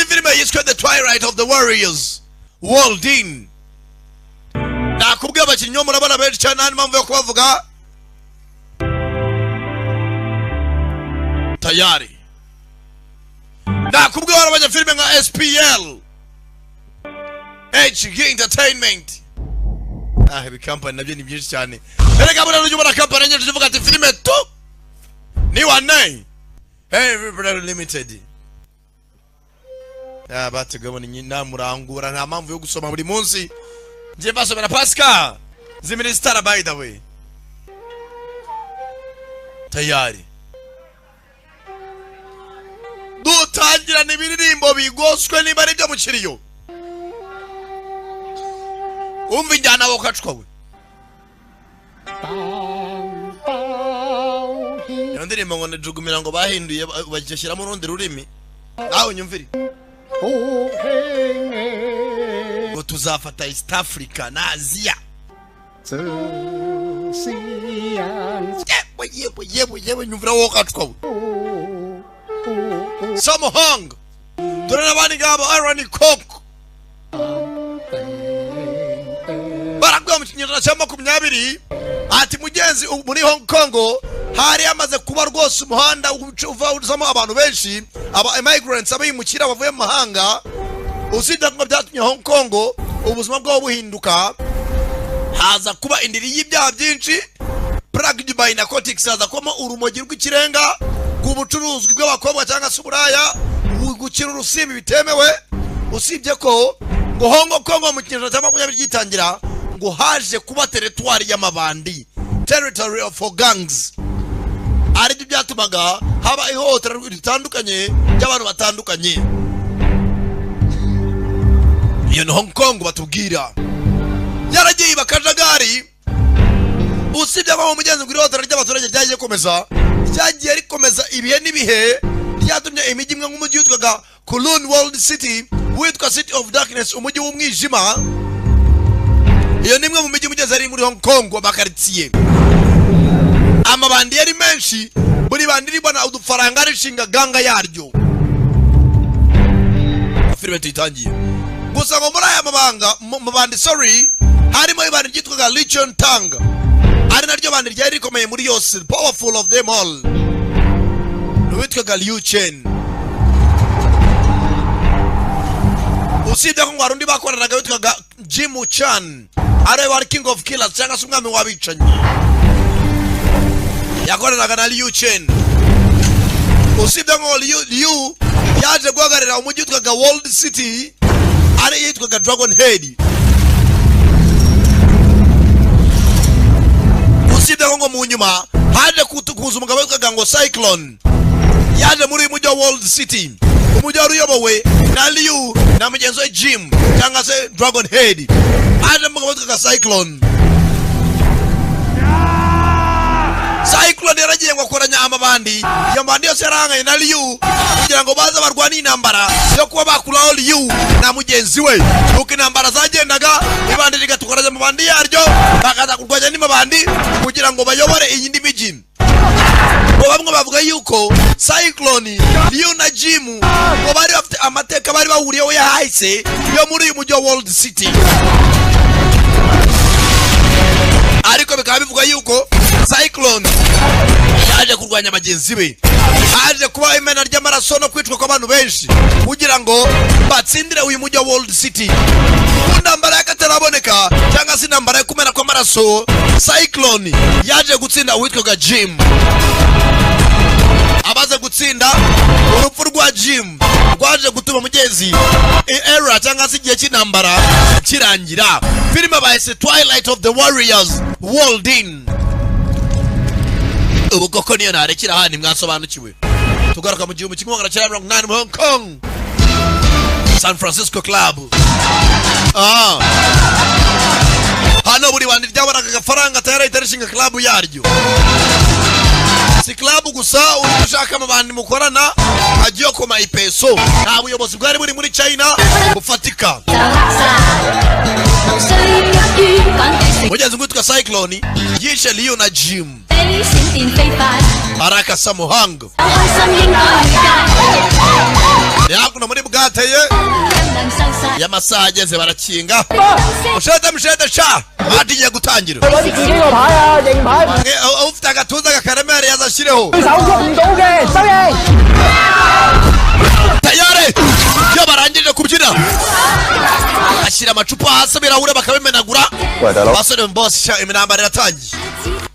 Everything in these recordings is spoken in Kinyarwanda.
Filime yiswe The Twilight of the Warriors Walled In. Nakubwiye abakinnyi bo murabona benshi cyane, nta mpamvu yo kubavuga. Tayari nakubwiye warabanya filime nka SPL HG Entertainment. Ibi company nabyo ni byinshi cyane. Erega buriya ujya ubona company nyinshi zivuga ati filime tu ni wane. Hey, Everybody Limited. Bategabona nyina murangura, nta mpamvu yo gusoma buri munsi. Ngiye basomera Pascal Ziministara, by the way. Tayari dutangirana ibiririmbo bigoswe niba ari byo mu kiriyo. Umva injyana wo kacwa we. Iyo ndirimbo ngo nijugumira ngo bahinduye bagishyiramo urundi rurimi. Nawe nyumvire. Ngo tuzafata East Africa na Asia. Yewe yewe yewe nyumvira wo kacwa we. Sammo Hung. Dore n'abandi ngabo Aaron Kwok. Baragwa mu kinyejana cya 20 ati mugenzi muri Hong Kong hari hamaze kuba rwose umuhanda uva uzamo abantu benshi, aba immigrants, abimukira bavuye mu mahanga. Usibye ko byatumye Hong Kong ubuzima bwabo buhinduka, haza kuba indiri y'ibyaha byinshi, plagued by narcotics, haza kubamo urumogi rw'ikirenga, rw'ubucuruzwi bw'abakobwa cyangwa se uburaya, gukira urusimbi bitemewe. Usibye ko ngo Hong Kong mu kinyejana cya 20 gitangira ngo haje kuba territoire y'amabandi, territory of gangs, aribyo byatumaga haba ihohoterwa ritandukanye ry'abantu batandukanye. Iyo ni Hong Kong batubwira yaragiye bakajagari. Usibye ko mugenzi ngo ihohoterwa ry'abaturage ryagiye komeza, ryagiye rikomeza ibihe n'ibihe, ryatumye imijyi imwe nk'umujyi witwaga Kowloon World City, witwa City of Darkness, umujyi w'umwijima. Iyo ni imwe mu mijyi mugeze ari muri Hong Kong, amakaritsiye amabandi yari menshi, buri bandi ribona udufaranga rishinga ganga yaryo. Filime tuyitangiye gusa ngo muri aya mabanga mabandi, sorry, harimo ibandi ryitwaga Legion Tang, ari naryo bandi ryari rikomeye muri yose, powerful of them all, witwaga Liu Chen. Usibye ko ngo hari undi bakoranaga witwaga Jim Chan, ari wari King of Killers cyangwa se umwami w'abicanyi, yakoranaga na Liu Chen. Usibye ngo Liu yaje guhagararira umujyi witwaga World City, ari yitwaga Dragon Head. Usibye ngo mu nyuma haje kuza umugabo witwaga ngo Cyclone, yaje muri uyu mujyi wa World City, umujyi wari uyobowe na Liu na mugenzi we Jim cyangwa se Dragon Head. Haje umugabo witwaga Cyclone. Cyclone yaragiye ngo akoranya amabandi, iyo mabandi yose yarahanganye na Liu kugira ngo baze barwane intambara yo kuba bakuraho Liu na mugenzi we. Uko intambara zagendaga, ibandi rigatukoranya amabandi yaryo, bakaza kurwanya n'amabandi kugira ngo bayobore iyindi mijyi. Ngo bamwe bavuga yuko Cyclone, Liu na Jim ngo bari bafite amateka bari bahuriyeho yahise yo muri uyu mujyi wa World City. Ariko bikaba bivuga yuko Cyclone yaje kurwanya bagenzi be, haje kuba imena ry'amaraso no kwicwa kw'abantu benshi kugira ngo batsindire uyu mujyi wa World City. Mu ntambara y'akataraboneka cyangwa se intambara yo kumena kw'amaraso, Cyclone yaje gutsinda uwitwaga Jim. Amaze gutsinda, urupfu rwa Jim rwaje gutuma mugenzi era cyangwa se igihe cy'intambara kirangira. Filime bahise Twilight of the Warriors Walled In. Ubu koko niyo narekera hano mwasobanukiwe. Tugaruka mu 1980 mu Hong Kong, San Francisco Club. Hano buri bandi ryabonaga agafaranga tayari itarishinga club yaryo. Si club gusa, uri gushaka amabandi mukorana agiye koma ipeso. Nta buyobozi bwari buri muri China bufatika. Mugenzi witwa Cyclone yishe Liu na Jim. Baraka Sammo Hung. Yakuno muri bwate ye y'amasaha ageze barakinga. Mushete mushete sha batigiye gutangira. Ufite agatuza gakaremere yazashireho. Tayare iyo barangije kubyina ashyira amacupa hasi birahure bakabimenagura. Basore boss sha iminambara iratangiye.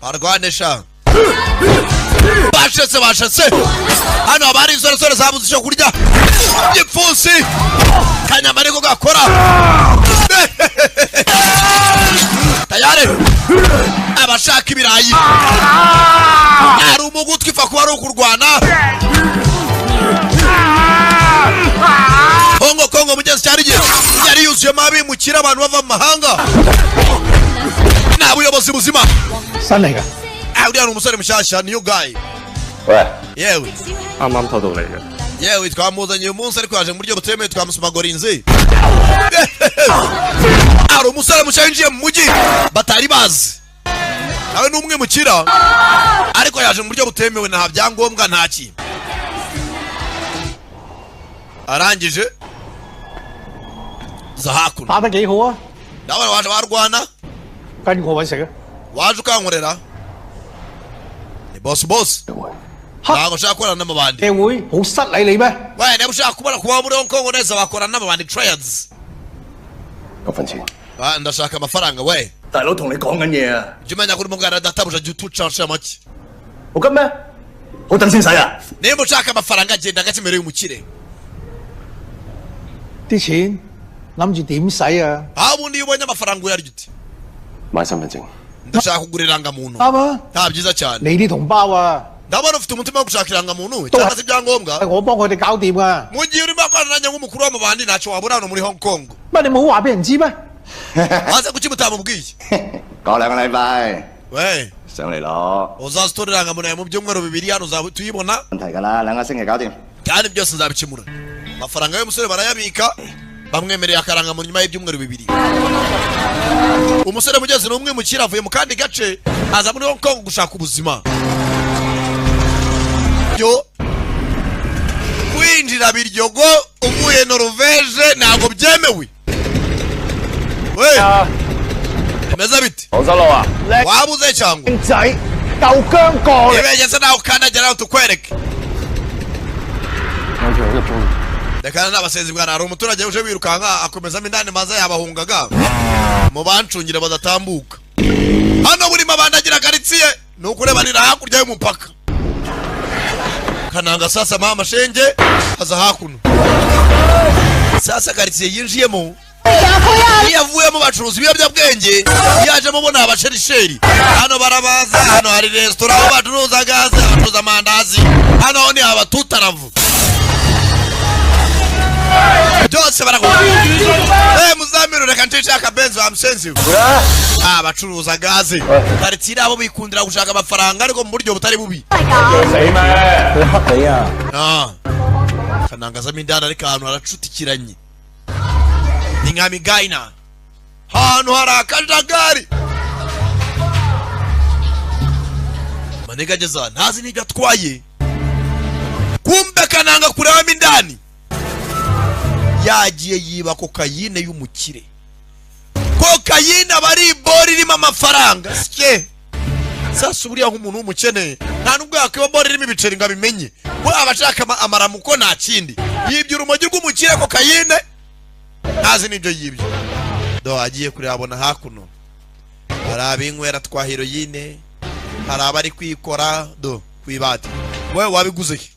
Barwane sha. Bashetse bashetse. Hano abari insoresore zabuze icyo kurya. Igipfunsi kanyama ariko gakora. Tayare abashaka ibirayi. Ari umugutwi fa kuba ari ukurwana. Hongo Kongo mugezi cyari gihe yari yuzuyemo abimukira abantu bava mu mahanga. Nta buyobozi buzima. Sanega. Uriya ni umusore mushyashya new guy. Yewe. Yewe twamuzanye uyu munsi ariko yaje mu buryo butemewe twamusumagorinze. Ari umusore mushya winjiye mu mujyi batari bazi. Nawe ni umwimukira ariko yaje mu buryo butemewe nta byangombwa nta kintu. Arangije za hakuno. Ndabona waje barwana. Waje ukankorera. Ni boss boss. Ntabwo ushaka gukorana n'amabandi. We niba ushaka kubona kuba muri Hong Kong neza wakorana n'amabandi triads. Ndashaka amafaranga we. Jya umenya ko urimo kuganira databuja jya utuca make. Niba ushaka amafaranga genda gake imbere y'umukire. Aho ubundi iyo ubonye amafaranga uyarya ute? Ndashaka kugura irangamuntu. Nta byiza cyane. Ndabona ufite umutima wo gushaka irangamuntu cyangwa se ibyangombwa. Mu gihe urimo gukorana nanjye nk'umukuru w'amabandi ntacyo wabura hano muri Hong Kong. Maze kuki mutamubwiye? We uzaza utora irangamuntu yawe mu byumweru bibiri hano uzaba tuyibona. Kandi byose nzabikemura. Amafaranga y'umusore barayabika bamwemereye akarangamuntu nyuma y'ibyumweru bibiri. Umusore mugezi ni umwimukira avuye mu kandi gace aza muri Hong Kong gushaka ubuzima. Yo kwinjira Biryogo uvuye Norvege ntabwo byemewe. We bimeze bite? Wabuze cyangwa? Ibegeze nawe ukandagira aho tukwereke. Reka n'abasenzi bwana hari umuturage uje wirukanka akomezamo indani maze yabahungaga mu bancungira badatambuka. Hano burimo abandagira karitsiye ni ukurebanira hakurya y'umupaka. Kananga sasa mama shenge aza hakuno. Sasa karitsiye yinjiyemo yavuyemo bacuruza ibiyobyabwenge yajemo bona abasherisheri. Hano barabaza, hano hari restaurant aho bacuruza gaze, bacuruza amandazi. Hano ni abatutaravu. Byose barakora. Muzamiru reka nshaka benzi wa msenzi. Bacuruza gaze. Karitsiye abo bikundira gushaka amafaranga ariko mu buryo butari bubi. Kananga zamindana ariko ahantu haracutikiranye. Ni nka migaina. Ahantu hari akajagari. Maniga ageza ntazi n'ibyo atwaye. Kumbe Kananga kurebamo indani. Yagiye yiba kokayine y'umukire. Kokayine aba ari ibori irimo amafaranga. Sike. Sasa buriya nk'umuntu w'umukene nta nubwo yakwiba bori irimo ibiceri ngo abimenye. We aba ashaka amaramuko nta kindi. Yibye urumogi rw'umukire kokayine ntazi n'ibyo yibye. Do agiye kurabona hakuno. Hari abinywera twa heroine, hari abari kwikora do kwibati. We wabiguze he?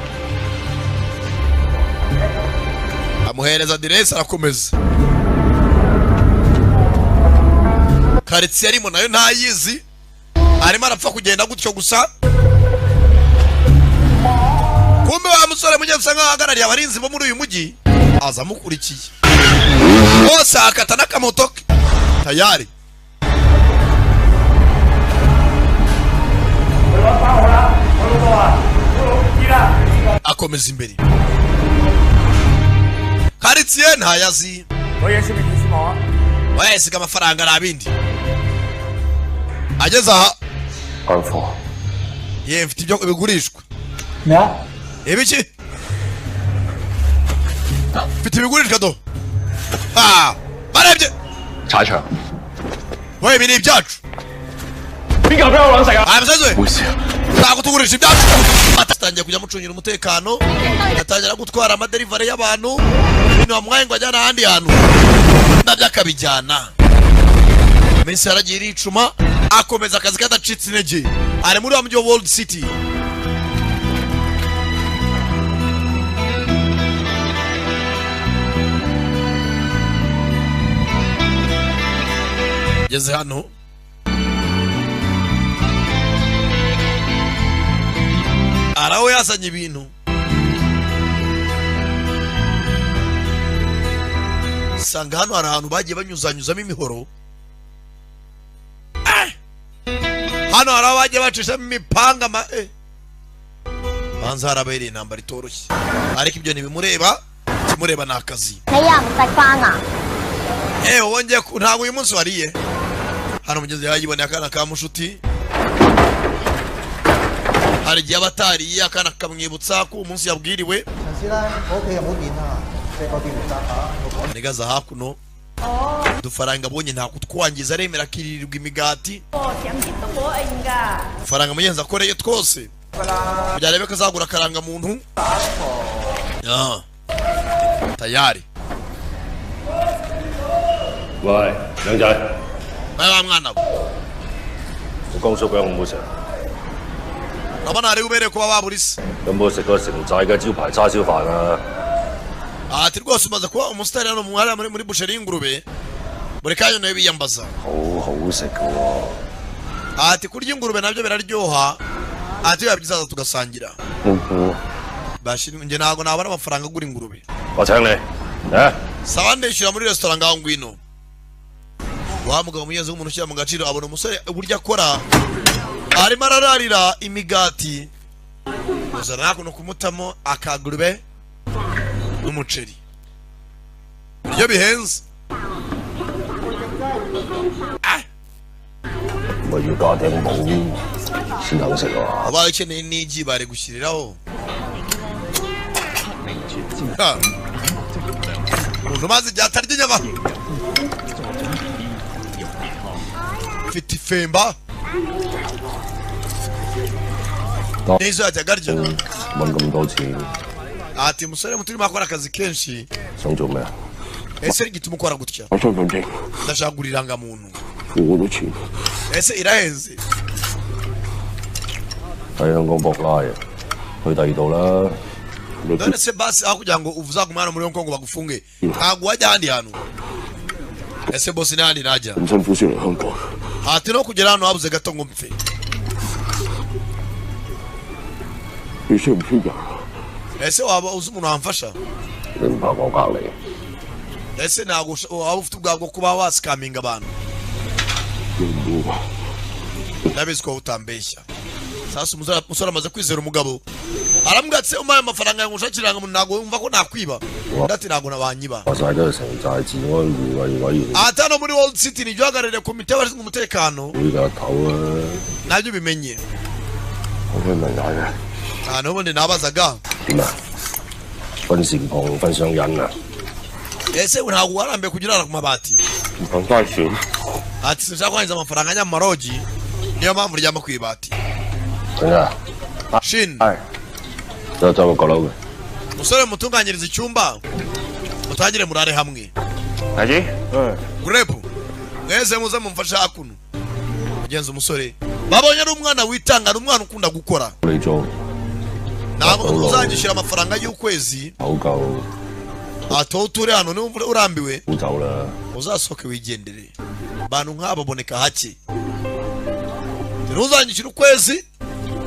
Amuhereza aderesi arakomeza. Karitsiye arimo nayo ntayizi. Arimo arapfa kugenda gutyo gusa. Kumbe wa musore mugenzi usa nkaho ahagarariye abarinzi bo muri uyu mujyi aza amukurikiye. Bose akata n'akamoto ke tayari. Akomeza imbere. Karitsiye ntayazi. Wese amafaranga arabindi. Ageze aha. Ye mfite ibyo bigurishwa. Ibiki? Mfite ibigurishwa do. Ah, barebye. 踩場。 We, ibi ni ibyacu. 邊個俾我揾食啊？ Abasazi, 冇事啊。 ntabwo tugurisha ibyacu. Atangiye kujya amucungira umutekano, atangira gutwara amaderivari y'abantu, ibintu bamuhaye ngo ajyane ahandi hantu, nabyo akabijyana. Iminsi yaragiye iricuma, akomeza akazi kadacitse intege. Ari muri wa mujyi wa World City. Ngeze hano araho yazanye ibintu, sanga hano hari ahantu bagiye banyuzanyuzamo imihoro. Eh! Hano hari aho bagiye bacishamo imipanga ma eh. Banza harabereye intambara itoroshye, ariko ibyo ntibimureba, ikimureba ni akazi. 你又唔食飯啊？ Ewe wongeye ntabwo uyu munsi wariye. Hano mugezi yayiboneye akana ka mushuti, hari igihe aba atariye akana kamwibutsa ko uwo munsi yabwiriwe. 陳師奶，我屋企又冇電啊，借個電源閘下。 Nigaza hakuno udufaranga abonye nta kutwangiza, aremera akirirwa imigati. Udufaranga mugenzi akoreye twose kugira arebe ko azagura akarangamuntu. Ah, tayari. 喂，靚仔， Bae wa mwana we, 我江叔俾我冇食， urabona hari ubereye kuba wabura isi. 有冇食過城寨嘅招牌叉燒飯啊？ Ati rwose umaze kuba umusitari hano mu hariya muri busheri y'ingurube, buri kanya nawe biyambaza. 好好食嘅喎。 Ati kurya ingurube nabyo biraryoha, ati biba byiza tugasangira. Bashira njye ntabwo nabona amafaranga agura ingurube. 我請你，啊！ Sawa, ndishyura muri resitora ngaho ngwino. Wa mugabo mugenzi w'umuntu ushyira mu gaciro abona umusore uburyo akora, arimo arararira imigati, uzana hakuno kumutamo akagurube n'umuceri, ibiryo bihenze. 咪要加頂帽先肯食啊！ Ubaye ukeneye n'igi bari gushyiriraho. Ha. Umuntu umaze igihe atarya inyama, mfite ifemba n'izo yajyaga arya. 揾咁多錢， Ati musore muto urimo akora akazi kenshi, 想做咩啊？ ese igituma ukora gutya? 我身份證， Ndashaka kugura irangamuntu. 我都錢。 Ese irahenze? 喺香港博拉啊，去第二度啦。 None se basi aho kugira ngo uzagume hano muri Hong Kong bagufunge, ntabwo wajya ahandi hantu? Ese bosi n'ahandi najya? 咁辛苦先嚟香港， Ati no kugera hano habuze gato ngo mpfe. 你識唔識人？ Ese waba uzi umuntu wamfasha? 你唔怕我隔離？ Ese ntabwo waba ufite ubwabo bwo kuba wasikaminga abantu? 唔會。 Ndabizi ko utambeshya. Sasa umusore amaze kwizera umugabo, aramubwira ati umpaye amafaranga yawe ngushakire irangamuntu ntabwo wumva ko nakwiba? Undi ati ntabwo nabanyiba. 話晒都係城寨治安護衛委員 Ati hano muri World City ni uhagarariye komite y'abashinzwe umutekano, 會嘅頭啊！ nabyo ubimenye. 我聽問下嘅 Nta n'ubundi nabazaga. 點啊？瞓禪旁瞓上癮啊！ Ese ntabwo warambiwe kujya urara ku mabati? 唔瞓街船。 Ati sinshaka kwangiza amafaranga nyamarogi, niyo mpamvu uryama ku ibati. 等啊！ Shin, 係。走走個閣樓嘅。 musore mutunganyirize icyumba, mutangire murare hamwe. 大子。嗯。 Gurepu, mwese muze mumfashe hakuno. Mugenzi umusore babonye ari umwana witanga, ari umwana ukunda gukora. 你做 Ntabwo uzanyishyura amafaranga y'ukwezi, 好夠 ati wowe uture hano niba urambiwe 好走啦。 uzasohoke wigendere. Abantu nk'aba baboneka hake. Ntuzanyishyura ukwezi,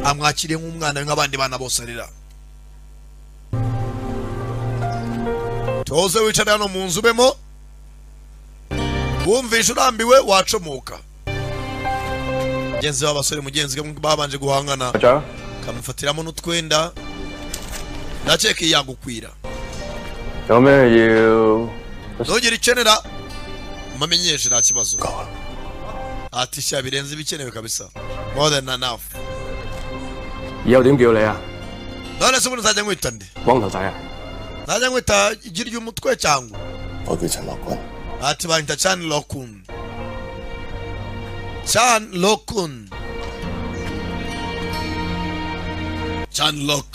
amwakiriye nk'umwana we nk'abandi bana bose arera. Tuze wicare hano mu nzu ubemo, wumvishe urambiwe wacomoka. Mugenzi w'abasore mugenzi we babanje guhangana, 長。 kamufatiramo n'utwenda, ndakeka iyi yagukwira. 有咩要？ Ntugire ikenera mamenyeshe nta kibazo. Ati sha birenze ibikenewe kabisa, more than enough. 以後點叫你啊？ None se ubundi nzajya nkwita nde? 光頭仔啊？ Najya nkwita igi ry'umutwe cyangwa? 我叫陳樂君。 Ati banyita Chan Lokun. Chan Lokun. Chan Lok.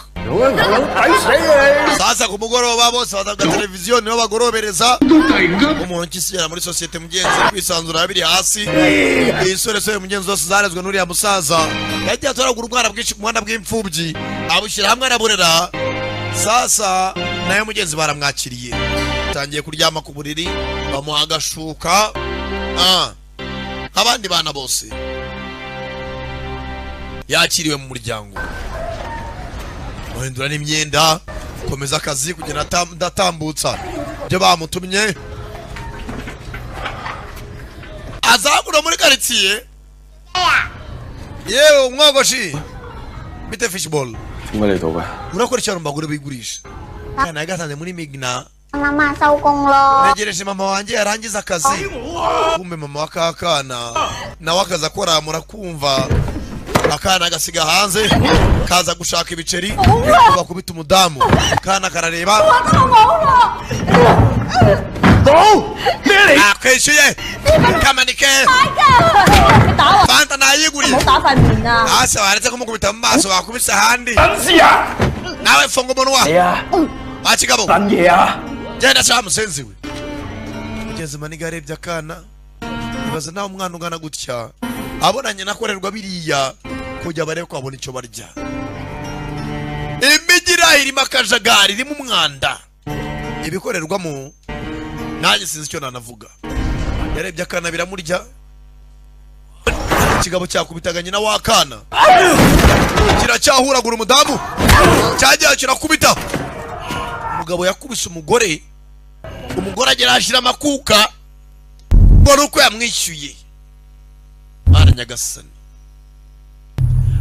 Sasa ku mugoroba bose bazaga televiziyo niho bagorobereza. Umuntu kisigera muri sosiyete mugenzi kwisanzura biri hasi. Isoresore mugenzi zose zarezwe n'uriya musaza. Yagiye atoragura umwana bwinshi ku muhanda bw'imfubyi, abushyira hamwe araburera. Sasa nayo mugenzi baramwakiriye. Tangiye kuryama ku buriri bamuha agashuka abandi bana bose yakiriwe mu muryango. Bahindura n'imyenda, komeza akazi kugenda ndatambutsa ibyo bamutumye. Azakura muri quartier. Yewe umwogoshi bite fishball. 點解你到嘅？ Urakora cyane mbagure bigurisha. Kana yagatanze muri Migna. 媽媽收工咯。 Negereje mama wanjye yarangiza akazi. Kumbe mama wa kakana nawe akaza koramura kumva akana gasiga hanze kaza gushaka ibiceri bakubita umudamu. Kana karareba akwishyuye kamanike fanta nayiguriye. Hasi baretse kumukubita mu maso bakubise ahandi. Nawe funga umunwa akigabo genda sha musenzi we. Mugenzi maniga arebye akana ibaza nawe umwana ungana gutya abonanye nakorerwa biriya kujya barebe ko abona icyo barya. Imigira irimo akajagari irimo umwanda ibikorerwamo nanjye sinzi icyo nanavuga. Yarebye akana biramurya. Ikigabo cyakubitaga nyina w'akana kiracyahuragura umudamu cyagiye kirakubita. Umugabo yakubise umugore, umugore agera ashira amakuka ngo nuko yamwishyuye. Mana nyagasani.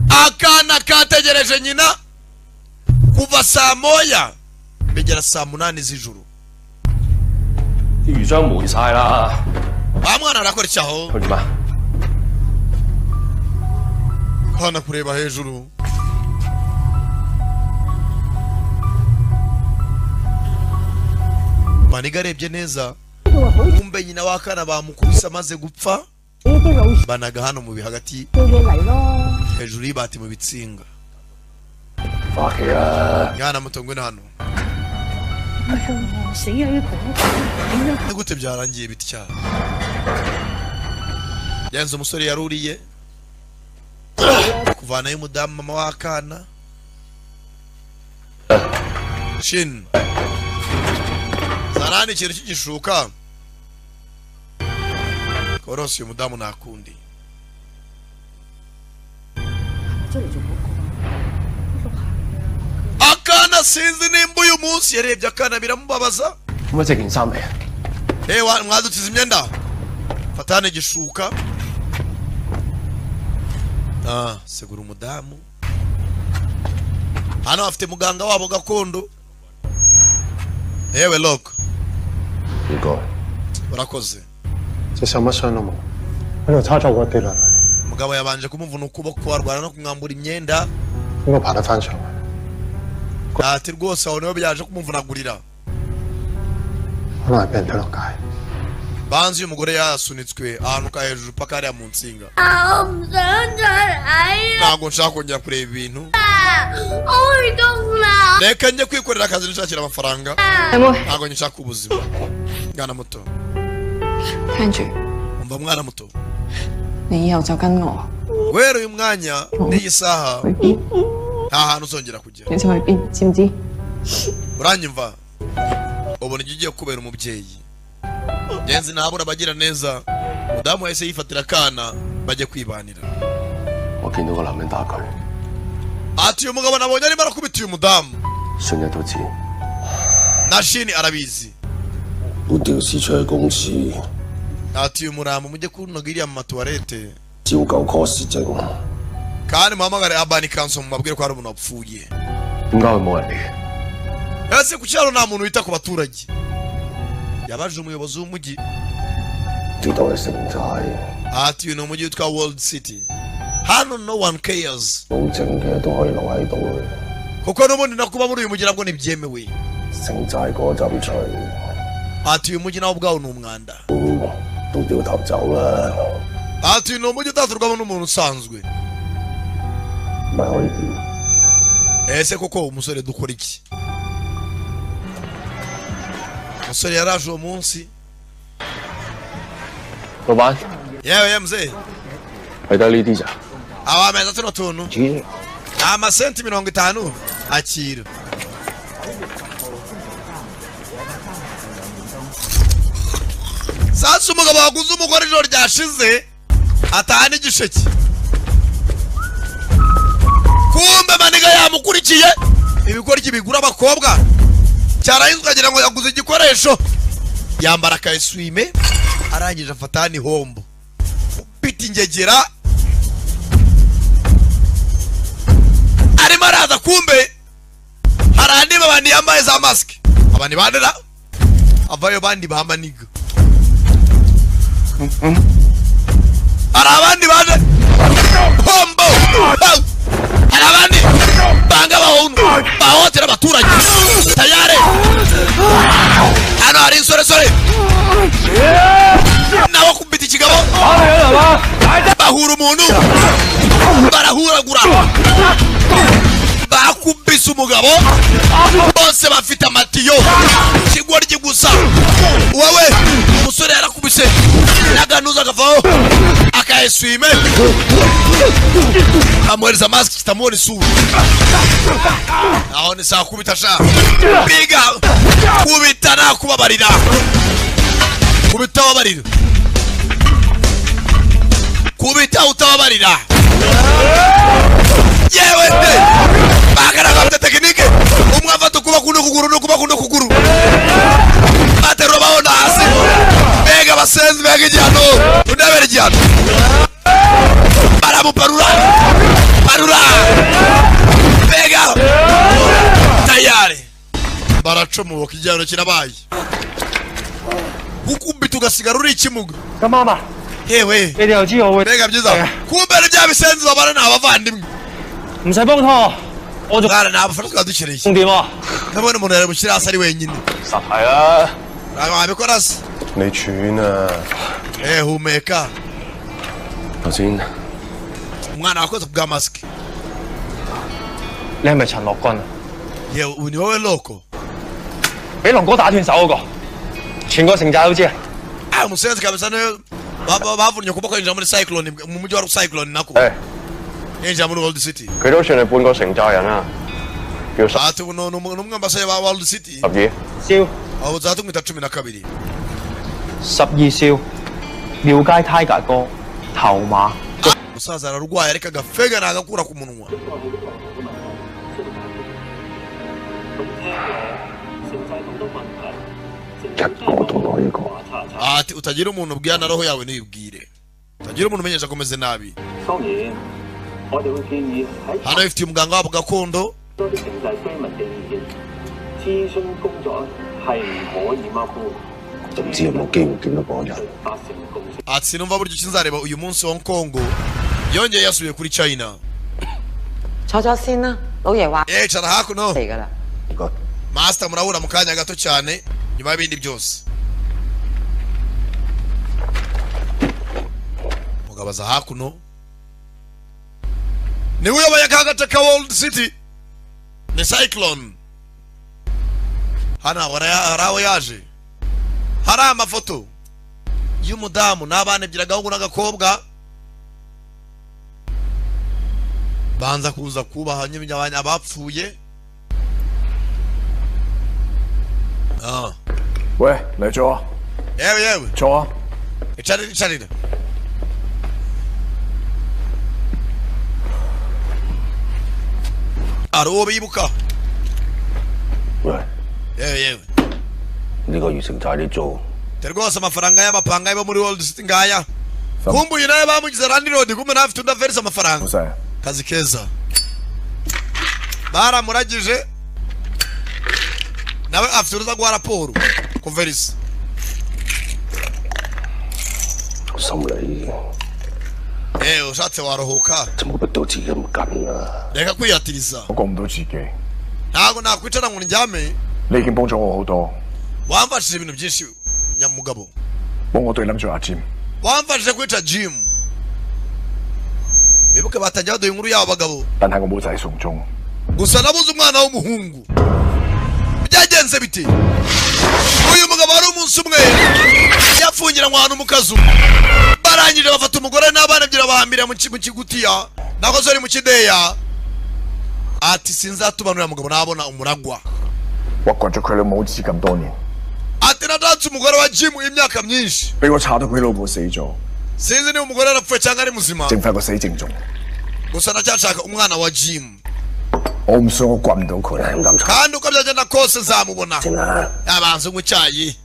Akana kategereje nyina kuva saa moya bigera saa 8 z'ijoro. 啲魚漿霉晒啦。 Wa mwana arakora icyaho. Kana kureba hejuru. Maniga arebye neza kumbe nyina w'akana bamukubise amaze gupfa banaga hano mu hagati hejuru y'ibati mu bitsinga. Mwana muto ngwino hano. Ni gute byarangiye bitya? Yanze umusore yaruriye kuvanayo umudamu mama w'akana. Shin zarani ikintu cy'igishuka korosi uyu mudamu nakundi. Akana sinzi nimba uyu munsi yarebye akana biramubabaza. Ewa mwadutiza imyenda fatane igishuka. Segura umudamu. Hano afite muganga wabo gakondo. Ewe lok. Urakoze. Umugabo yabanje kumuvuna ukuboko arwana no kumwambura imyenda. Ati rwose aho niho byaje kumuvunagurira. Banzi uyu mugore yasunitswe ahantu ka hejuru paka hariya mu nsinga. Ntabwo nshaka kongera kureba ibintu. Reka njye kwikorera akazi nshakira amafaranga. Ntabwo nshaka ubuzima. Mwana muto. Umva mwana muto. Guhera uyu mwanya n'iyi saha nta hantu uzongera kujya. Uranyumva? Ubona igihe ugiye kubera umubyeyi. Genzi ntabura abagira neza. Mudamu wahise yifatira akana bajye kwibanira. Ati uyu mugabo nabonye arimo arakubita uyu mudamu. Na Shini arabizi. Ati uyu murambo mujye kunoga iriya mu matuwarete. Kandi muhamagare Urban Council mubabwire ko hari umuntu wapfuye. Ese ku cyaro nta muntu wita ku baturage? Yabaje umuyobozi w'umujyi. Ati uyu ni umujyi witwa World City. Hano no one cares. Kuko n'ubundi nakuba muri uyu mujyi nabwo ntibyemewe. 城寨嗰陣除。Ati uyu mujyi nawo ubwawo ni umwanda. 都掉頭走啦。Ati ni umujyi utaturwamo n'umuntu usanzwe. Ese koko umusore dukora iki? Umusore yaraje uwo munsi. 老闆。 Yewe mzee. 係得呢啲咋？ Awameza tuno tuntu. Amasenti 50 akira. Sasa umugabo waguze umugore ijoro ryashize atahana igisheke. Kumbe maniga yamukurikiye ibigoryi bigura abakobwa cyarahizwe agira ngo yaguze igikoresho yambara akayiswime arangije afata ni hombo upita ingegera arimo araza. Kumbe hari andi babandi yambaye za mask abandi bandera avayo bandi bamaniga hari abandi baje hombo hari abandi banga bahotera abaturage tayare. Hano hari insoresore nawe kumbita ikigabo bahura umuntu barahuragura bakubise umugabo bose bafite amatiyo ikigoryi gusa. Wowe umusore yarakubise n'aganuza akavaho akayeswime amuhereza mask kitamubona isura. Aho ni saa kubita sha biga kubita nakubabarira kubita wabarira kubita utababarira. Yewe nde bagaragaza tekinike umwe afata ukuboko n'ukuguru n'ukuboko n'ukuguru baterura babona hasi mbega abasenzi mbega igihano undabera igihano baramuparura parura mbega tayari baracomoka igihano kirabaye gukubita ugasigara uri ikimuga. Mama yewe mbega byiza kumbe bya bisenzi babana ni abavandimwe. 唔使幫拖，我仲 mwana nta bufasha twari dukeneye. 重點喎， ndabona umuntu yari bushyire hasi ari wenyine. 實係啦。 Ntabwo wabikora se? 你喘啊！ Humeka. 頭先 Umwana wakoze bwa mask. 你係咪陳樂君啊？ Yewe ubu ni wowe loko. 俾龍哥打斷手嗰個，全個城寨都知啊！ Ah, umusenzi kabisa niyo bavunnye ukuboko yinjira muri Cyclone mu mujyi wa Cyclone nako. Yinjira muri World City. 佢都算係半個城寨人啊，叫十 Ati ubu ni umwe mu basore ba World City. 二。少 Aho uzatumwita 12. 12少，廟街 Tiger 哥，頭馬。 Umusaza ararwaye ariko agafega nagakura ku munwa. Ati utagira umuntu ubwira na roho yawe ntibwire. Utagira umuntu umenyesha ko umeze nabi. Hano ifitiye umuganga wabo gakondo. Ati sinumva buryo ki nzareba uyu munsi Hong Kong yongeye yasubiye kuri China. 坐咗先啦，老爺話 Cara hakuno. 嚟㗎啦。 Master murahura mu kanya gato cyane nyuma y'ibindi byose. Mugabaza hakuno. Ni uyoboye aka gace ka World City. Ni Cyclone. Hano hari aho yaje. Hari amafoto y'umudamu n'abana ebyiri agahungu n'agakobwa. Banza kuza kubaha nyine abapfuye. 喂，嚟坐啊！ Yewe yewe. 坐啊！ Icarira icarira. Hari uwo bibuka. 喂， Yewe yewe. 呢個月城寨啲租 Rwose amafaranga y'abapanga bo muri World City ngaya. Kumbe uyu nawe bamugize landlord kumbe nawe afite undi averisa amafaranga. 老細， Kazi keza. Baramuragije nawe afite uruza guha raporo kuverisa. 心理 Ushatse waruhuka. 就冇逼到自己咁緊啊！ Reka kwiyatiriza. 我過唔到自己。 Ntabwo nakwicara ngo ndyame 你已經幫咗我好多。 Wamfashije ibintu byinshi nyamugabo. 幫我對諗住阿 Jim. Wamfashije kwica Jim. Bibuke batangiye baduha inkuru y'abo bagabo. 但係我冇仔送終。 Gusa nabuze umwana w'umuhungu. Byagenze biti? Uyu mugabo wari umunsi umwe yafungiranywe ahantu mu kazu. Barangije bafata umugore n'abana ebyiri babahambira mu kigutiya. Nako zari mu kideya. Ati sinzatubanurira mugabo nabona umuragwa. 我掘咗佢老母子咁多年。 Ati natatse umugore wa Jim imyaka myinshi. 俾我查到佢老母死咗。 Sinzi niba umugore yarapfuye cyangwa ari muzima. 剩翻個死剩種。 Gusa ndacyashaka umwana wa Jim. 我唔信我掘唔到佢。 Kandi uko byagenda kose nzamubona. Abanza unywa icyayi.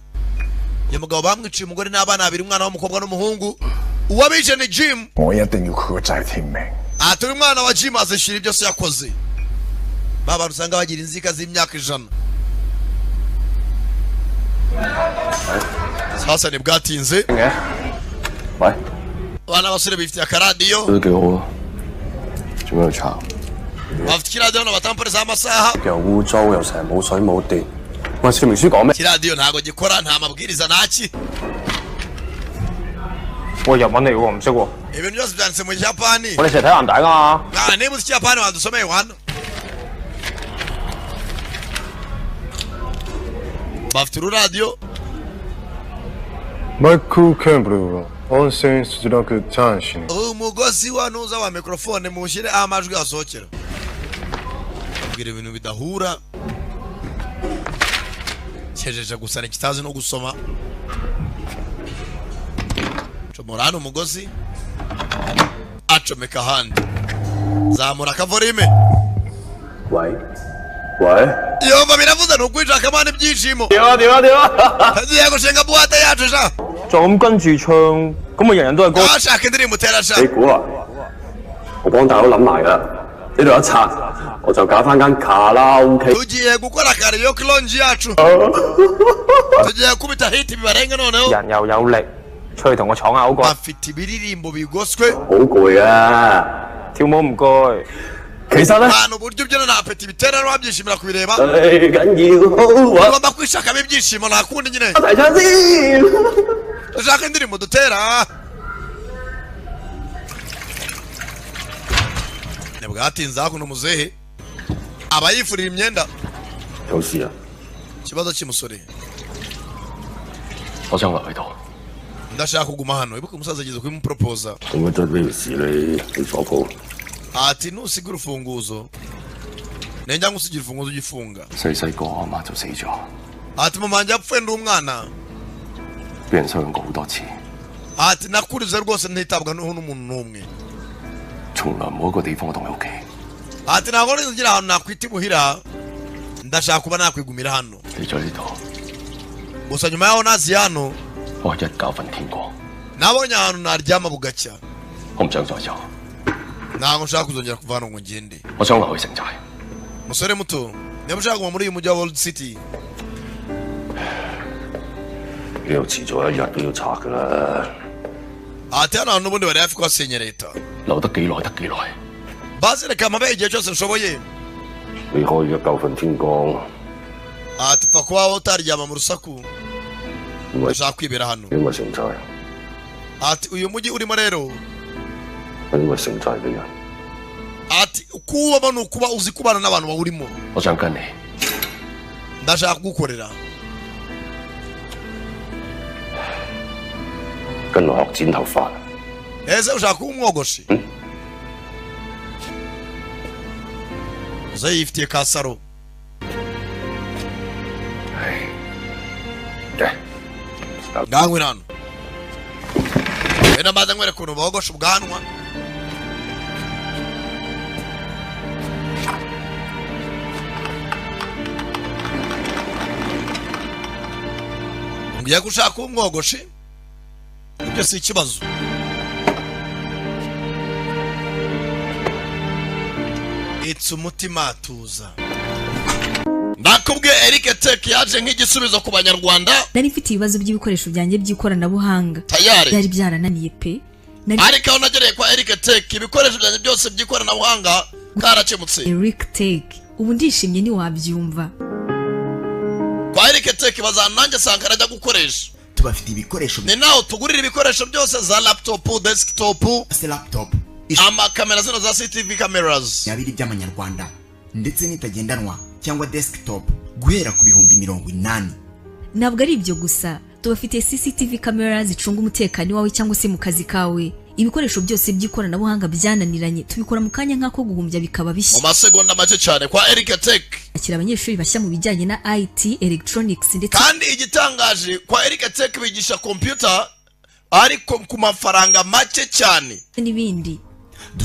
Uyu mugabo bamwiciye umugore n'abana babiri, umwana w'umukobwa n'umuhungu. Uwabishe ni Jim. 我一定要佢個仔添命。 Ati uyu mwana wa Jim azishyura ibyo se yakoze. Ba bantu usanga bagira inzika z'imyaka 100. Sasa ntibwatinze. 喂， Abana b'abasore bifitiye akaradiyo. 都幾好啊，做咩去查？ Bafite ikiradiyo hano batamporeza amasaha. 又污糟又成日冇水冇電。喂，說明書講咩？ Ikiradiyo ntago gikora, nta mabwiriza ntaki. 喂，日文嚟喎，唔識喎。 Ibintu byose byanditse mu Kijapani. 我哋成日睇藍帶噶嘛。 Ah, niba uzi Ikiyapani wadusomeye wana. Bafite ururadiyo. マイク・ケンブルは温泉出力チャンシに Umugozi wa nuza wa mikrofone muwushyire aho amajwi asohokera. Mbwira ibintu bidahura. Cyejeje gusa ntikitazi no gusoma. Comora hano umugozi. Acomeka ahandi. Zamura akavorime. 喂喂， Yumva biravuze ni ukwishaka amana ibyishimo. 點啊點啊點啊！ Tugiye gushinga buwate yacu sha. 就咁跟住唱，咁咪人人都係歌。 Ashaka indirimbo utera sha. 你估啊？我幫大佬諗埋噶，呢度一拆，我就搞翻間卡拉 OK。 Tugiye gukora karaoke lounge yacu. Tugiye kubita hit bibarenga noneho. 人又有力，出去同我闖下好過。 Bafite ibiririmbo bigoswe. 好攰啊！跳舞唔該。 其實咧， Abantu uburyo ubyina nta peti bitera wabyishimira kubireba. 最緊要好玩。 Ugomba kwishakamo ibyishimo nta kundi nyine. 一齊唱先。 Dushaka indirimbo dutera. Ntibwatinze hakuno muzehe aba yifurira imyenda. 有事啊？ Ikibazo cy'umusore. 我想留喺度。 Ndashaka kuguma hano. Ibuka umusaza ageze kubimupropoza. 咁樣真係事你你鎖鋪。 Ati nusiga urufunguzo. Nenjya ngusigira urufunguzo ugifunga. 細細個阿媽就死咗， Ati mama wanjye yapfuye ndi umwana. 俾人收養過好多次， Ati nakurize rwose ntitabwa n'umuntu n'umwe. 從來冇一個地方我當係屋企。 Ati ntabwo nigeze ngira ahantu nakwita imuhira. Ndashaka kuba nakwigumira hano. 你在呢度， Gusa nyuma yaho naziye hano 我一覺瞓天光， nabonye ahantu naryama bugacya. 我唔想再走， Ntabwo nshaka kuzongera kuva hano ngo ngende. 我想留去城寨。 Musore muto, niba ushaka kuguma muri uyu mujyi wa World City, 呢度遲早一日都要拆噶啦。 ati hano hantu n'ubundi bari hafi kuhasenya leta. 留得幾耐得幾耐？ Basi reka mpabe igihe cyose nshoboye. 你可以一覺瞓天光， Ati pfa kuba utaryama mu rusaku. Ndashaka kwibera hano. 因為城寨 Ati uyu mujyi urimo rero, 係因為城寨嘅人。 ati kuwubamo ni ukuba uzi kubana n'abantu bawurimo. 我想跟你， Ndashaka kugukorera. 跟我學剪頭髮。 Ese ushaka kuba umwogoshi? Uze yifitiye ka saro. Ngangwe hano. Wenda mbanza nkwereke ukuntu bogosha ubwanwa. Ngiye gushaka kuba umwogoshi? Ibyo si ikibazo. It's umutima tuza. Ndakubwiye Eric Tech yaje nk'igisubizo ku banyarwanda. Nari mfite ibibazo by'ibikoresho byanjye by'ikoranabuhanga. Tayari. Byari byarananiye pe. Nari Ariko aho nagereye kwa Eric Tech ibikoresho byanjye byose by'ikoranabuhanga karakemutse. Eric Tech. Ubu ndishimye ntiwabyumva. Eric Tech bazana nanjye Sankara ajya gukoresha. Tubafite ibikoresho. Ni naho tugurira ibikoresho byose, za laptop, desktop, Se laptop amakamera zino za CCTV cameras. abiri by'amanyarwanda, ndetse n'itagendanwa cyangwa desktop guhera ku 80,000. Ntabwo ari ibyo gusa, tubafitiye CCTV camera zicunga umutekano wawe cyangwa se mu kazi kawe. Ibikoresho byose by'ikoranabuhanga byananiranye tubikora mu kanya nk'ako guhumbya bikaba mu bishya. masegonda make cyane kwa Eric Tech. Akira abanyeshuri bashya mu bijyanye na IT, electronics ndetse Kandi igitangaje, kwa Eric Tech bigisha computer ariko ku mafaranga make cyane, n'ibindi.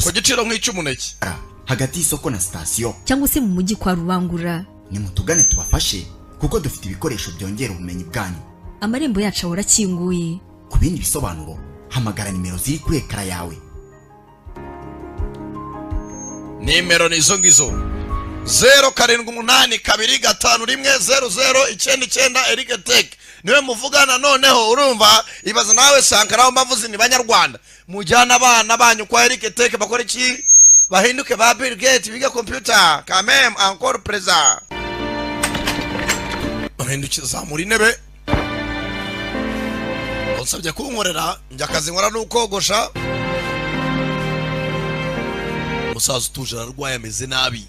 ku giciro nk'icy'umuneke. Hagati y'isoko na sitasiyo cyangwa se mu mujyi kwa Rubangura. Nimutugane tubafashe, kuko dufite ibikoresho byongera ubumenyi bwanyu. Amarembo yacu ahora akinguye. Ku bindi bisobanuro, hamagara nimero ziri kuri ekara yawe. Nimero ni izo ngizo, 0782510099. Eric Tech niwe muvugana. Noneho urumva, ibaza nawe Sankara aho mbavuze ni Banyarwanda, mujyana abana banyu kwa Eric Tech, bakora iki? Bahinduke ba Bill Gates, biga computer quand même. Encore présent, bahindukiza, zamura intebe. Unsabye kunkorera njya akazi nkora n'ukogosha. Umusaza utuje ararwaye, ameze nabi.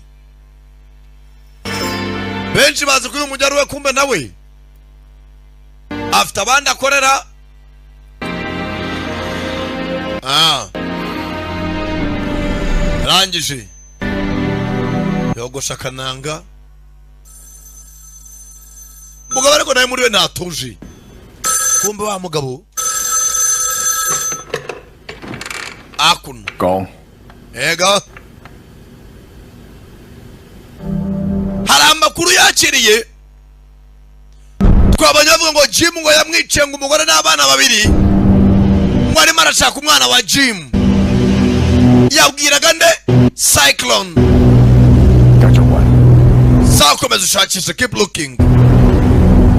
Benshi bazi ko uyu mujyi ari we, kumbe nawe afite abandi akorera. Ah, arangije yogosha akananga mugabo, ariko nawe muri we ntatuje. Kumbe wa mugabo akuno. 講。 Ega, hari amakuru yakiriye, twabonye bavuga ngo Jim ngo yamwiciye ngo umugore n'abana babiri, ngo arimo arashaka umwana wa Jim. Yabwiraga nde? Cyclone. 繼續揾。 Sakomeza ushakishe, keep looking.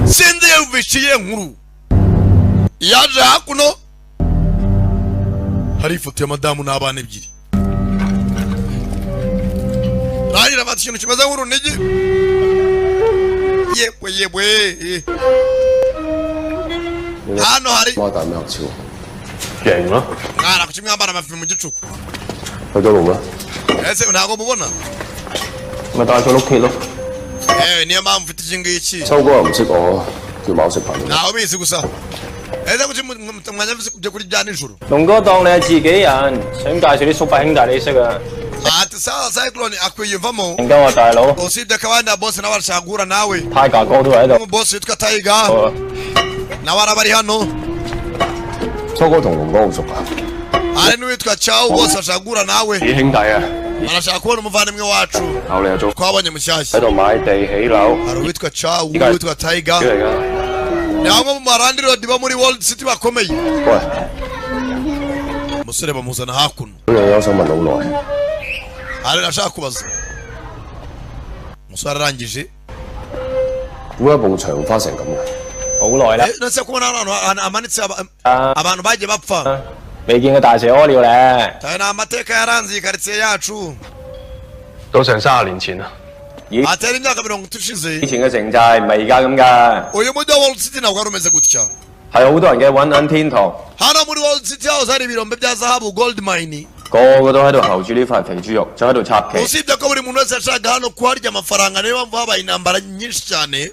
Sinzi yumvishe iyihe nkuru, yaje hakuno hari ifoto ya madamu n'abana ebyiri. Rangira afata ikintu kimeze nk'urunigi. Yebwe yebwe, hano hari 貓大咩超？型咯！ Mwana, kuki mwambara amafi mu gicuku? 去咗路啦！ Ese ntabwo mubona? 咪帶咗碌鐵咯。 Ewe, niyo mpamvu mfite iki ngiki. 秋哥又唔識我，叫貓食飯。 Ntawe ubizi gusa. Ese kuki mwanya mvuze ibyo kurya bya nijoro? 龍哥當你係自己人，想介紹啲叔伯兄弟你識啊。 Ati sawa, Cyclone akwiyumvamo. 陣間我大佬 Usibye ko abandi boss nabo barashaka guhura nawe. Tiger 哥都喺度。 Boss witwa Tiger nawe araba ari hano. 秋哥同龍哥好熟㗎。 Hari n'uwitwa Chow, bose bashaka guhura nawe. 啲兄弟啊， Barashaka kubona umuvandimwe wacu 後你又做 twabonye mushyashya. 喺度買地起樓， Hari uwitwa Chow, uwitwa Tiger, 嚟㗎。 ni bamwe mu balandlord bo muri World City bakomeye. 喂， Umusore bamuzana hakuno. 嗰樣嘢我想問好耐。 Hari nashaka kubaza. Umusore arangije. 點解埲牆花成咁嘅？好耐啦， None se kubona hano ahantu hamanitse abantu bagiye bapfa? 未見過大蛇屙尿咧。 Aya ni amateka yaranze iyi karitsiye yacu. 都成30年前啦。 Atera imyaka 30 ishize. 以前嘅城寨唔係而家咁㗎， Uyu mujyi wa World City ntabwo wari umeze gutya. 係好多人嘅揾銀天堂， Hano muri World City house hari ibirombe bya zahabu, gold mine. 個個都喺度候住呢塊肥豬肉，就喺度插旗。 Usibye ko buri muntu wese yashakaga hano kuharya amafaranga, niyo mpamvu habaye intambara nyinshi cyane.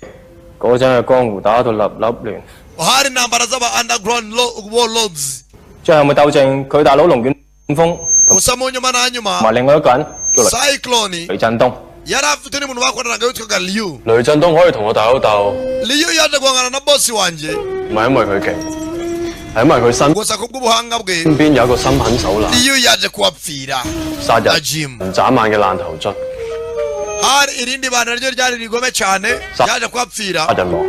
嗰陣係江湖打到立立亂， Hari intambara z'aba underground warlords. 最後咪鬥正佢大佬龍捲風同 Gusa mu nyuma na nyuma, 埋另外一個人叫雷 Cyclone 雷震東。 yari afite undi muntu bakoranaga witwaga Liu. 雷震東可以同我大佬鬥， Liu yaje guhangana na boss wanjye. 唔係因為佢勁，係因為佢身 Gusa kubw'ubuhanga bwe, 邊有一個心狠手辣、 Liu yaje kuhapfira 殺 na 人 Jim. 唔眨眼嘅爛頭卒， Hari irindi bana naryo ryari rigome cyane, ryaje kuhapfira. 殺人王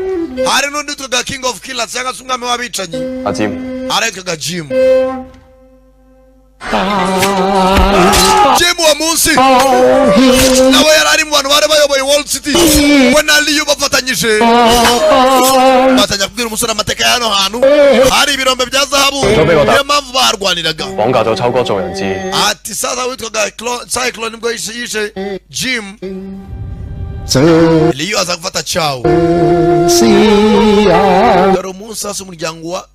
Hari n'undi witwaga King of Killers cyangwa se umwami w'abicanyi, 阿占。 aritwaga Jim. Jim uwo munsi nawe yari ari mu bantu bari bayoboye World City, we na Liu bafatanyije. Batangira kubwira umusore amateka ya hano hantu hari ibirombe bya zahabu, niyo mpamvu baharwaniraga. 綁架咗秋哥做人質， Ati sasa witwaga Cyclone nibwo yishe Jim. Liyo aza gufata Chow. Dore umunsi hasi umuryango wa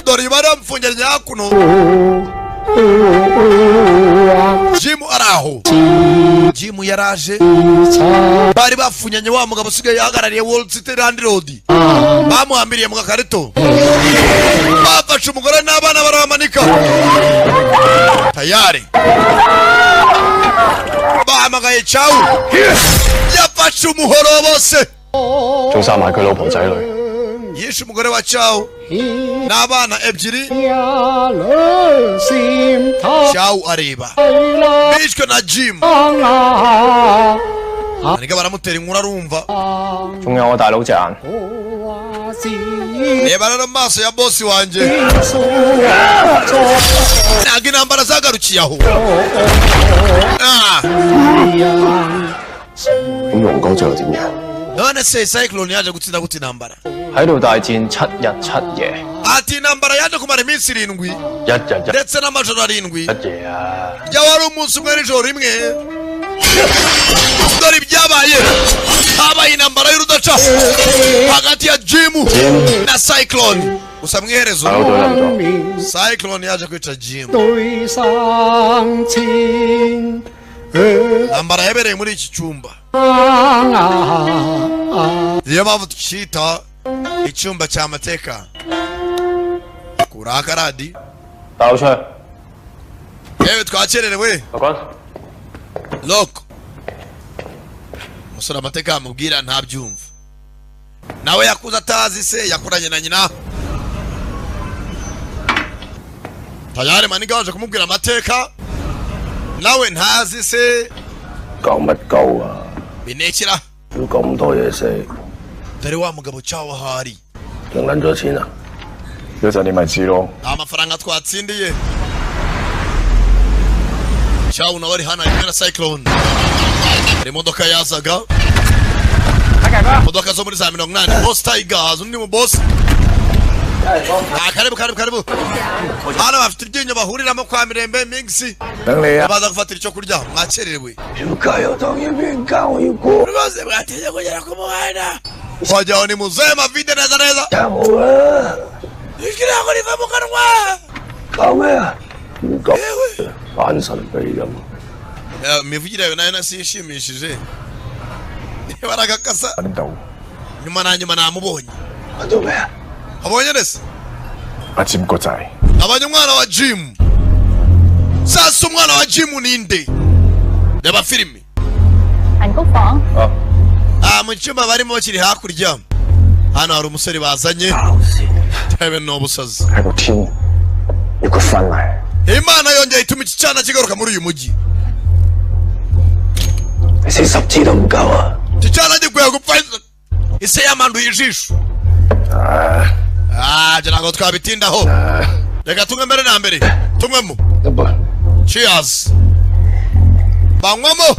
dore baramfungiranye hakuno. Jim araho. Jim yaraje. Bari bafunyanye wa mugabo usigaye yahagarariye World City Landlord. Bamuhambiriye mu gakarito. Bafashe umugore n'abana barabamanika. Tayari. Bahamagaye Chow. Yafashe umuhoro bose. 仲殺埋佢老婆仔女。 Yishe umugore wa Chow n'abana ebyiri. Chow areba bishwe na Jim. Ariko baramutera inkuru arumva. 仲有我大佬隻眼。 Reba rero maso ya bosi wanjye. Ntabwo intambara zagarukiye aho. 咁龍哥最後點樣？ None se Cyclone yaje gutsinda gute intambara? 喺度大戰7日7夜。 Ati intambara yaje kumara iminsi 7 ndetse n'amajoro 7. Byaba ari umunsi umwe n'ijoro rimwe. Dore ibyabaye. Habaye intambara y'urudaca hagati ya Jim na Cyclone. Gusa mu iherezo Cyclone yaje kwica Jim. Intambara yabereye muri iki cyumba. Niyo mpamvu tukita icyumba cy'amateka. Kura akaradi. Yewe twakererewe. Loko. Umusore amateka amubwira ntabyumva. Nawe yakuze atazi se yakuranye na nyina. Tayari maniga waje kumubwira amateka. Nawe ntazi se. Binekira. Dore wa mugabo cyawo ahari. Amafaranga twatsindiye. Cyawo nawe ari hano ari kumwe na Cyclone. Hari imodoka yazaga. Imodoka zo muri za 80. Boss Tiger, undi mu boss. Karibu karibu karibu. Hano bafite iryinyo bahuriramo kwa Mirembe Mix. Baza gufatira icyo kurya mwakererewe. Rwose mwatinze kugera ku muhanda. Wajya ni muzee mavide neza neza. Ijwi riva mu kanwa. Imivugire yawe nayo nasishimishije. Baragakasa. Nyuma na nyuma namubonye. Abonye nese? Abonye umwana wa Jim. Sasa umwana wa Jim ninde? Reba filimi. Mu cyumba barimo kiri hakurya. Hano hari umusore bazanye. Tebe no busazi. Imana yongeye ituma iki cyana kigaruka muri uyu mujyi. Iki cyana gikwiye gupfa ise yamanduye ijisho. Ngira ngo twabitindaho. Reka tunywe mbere na mbere. Tunywemo. Cheers. Banywamo.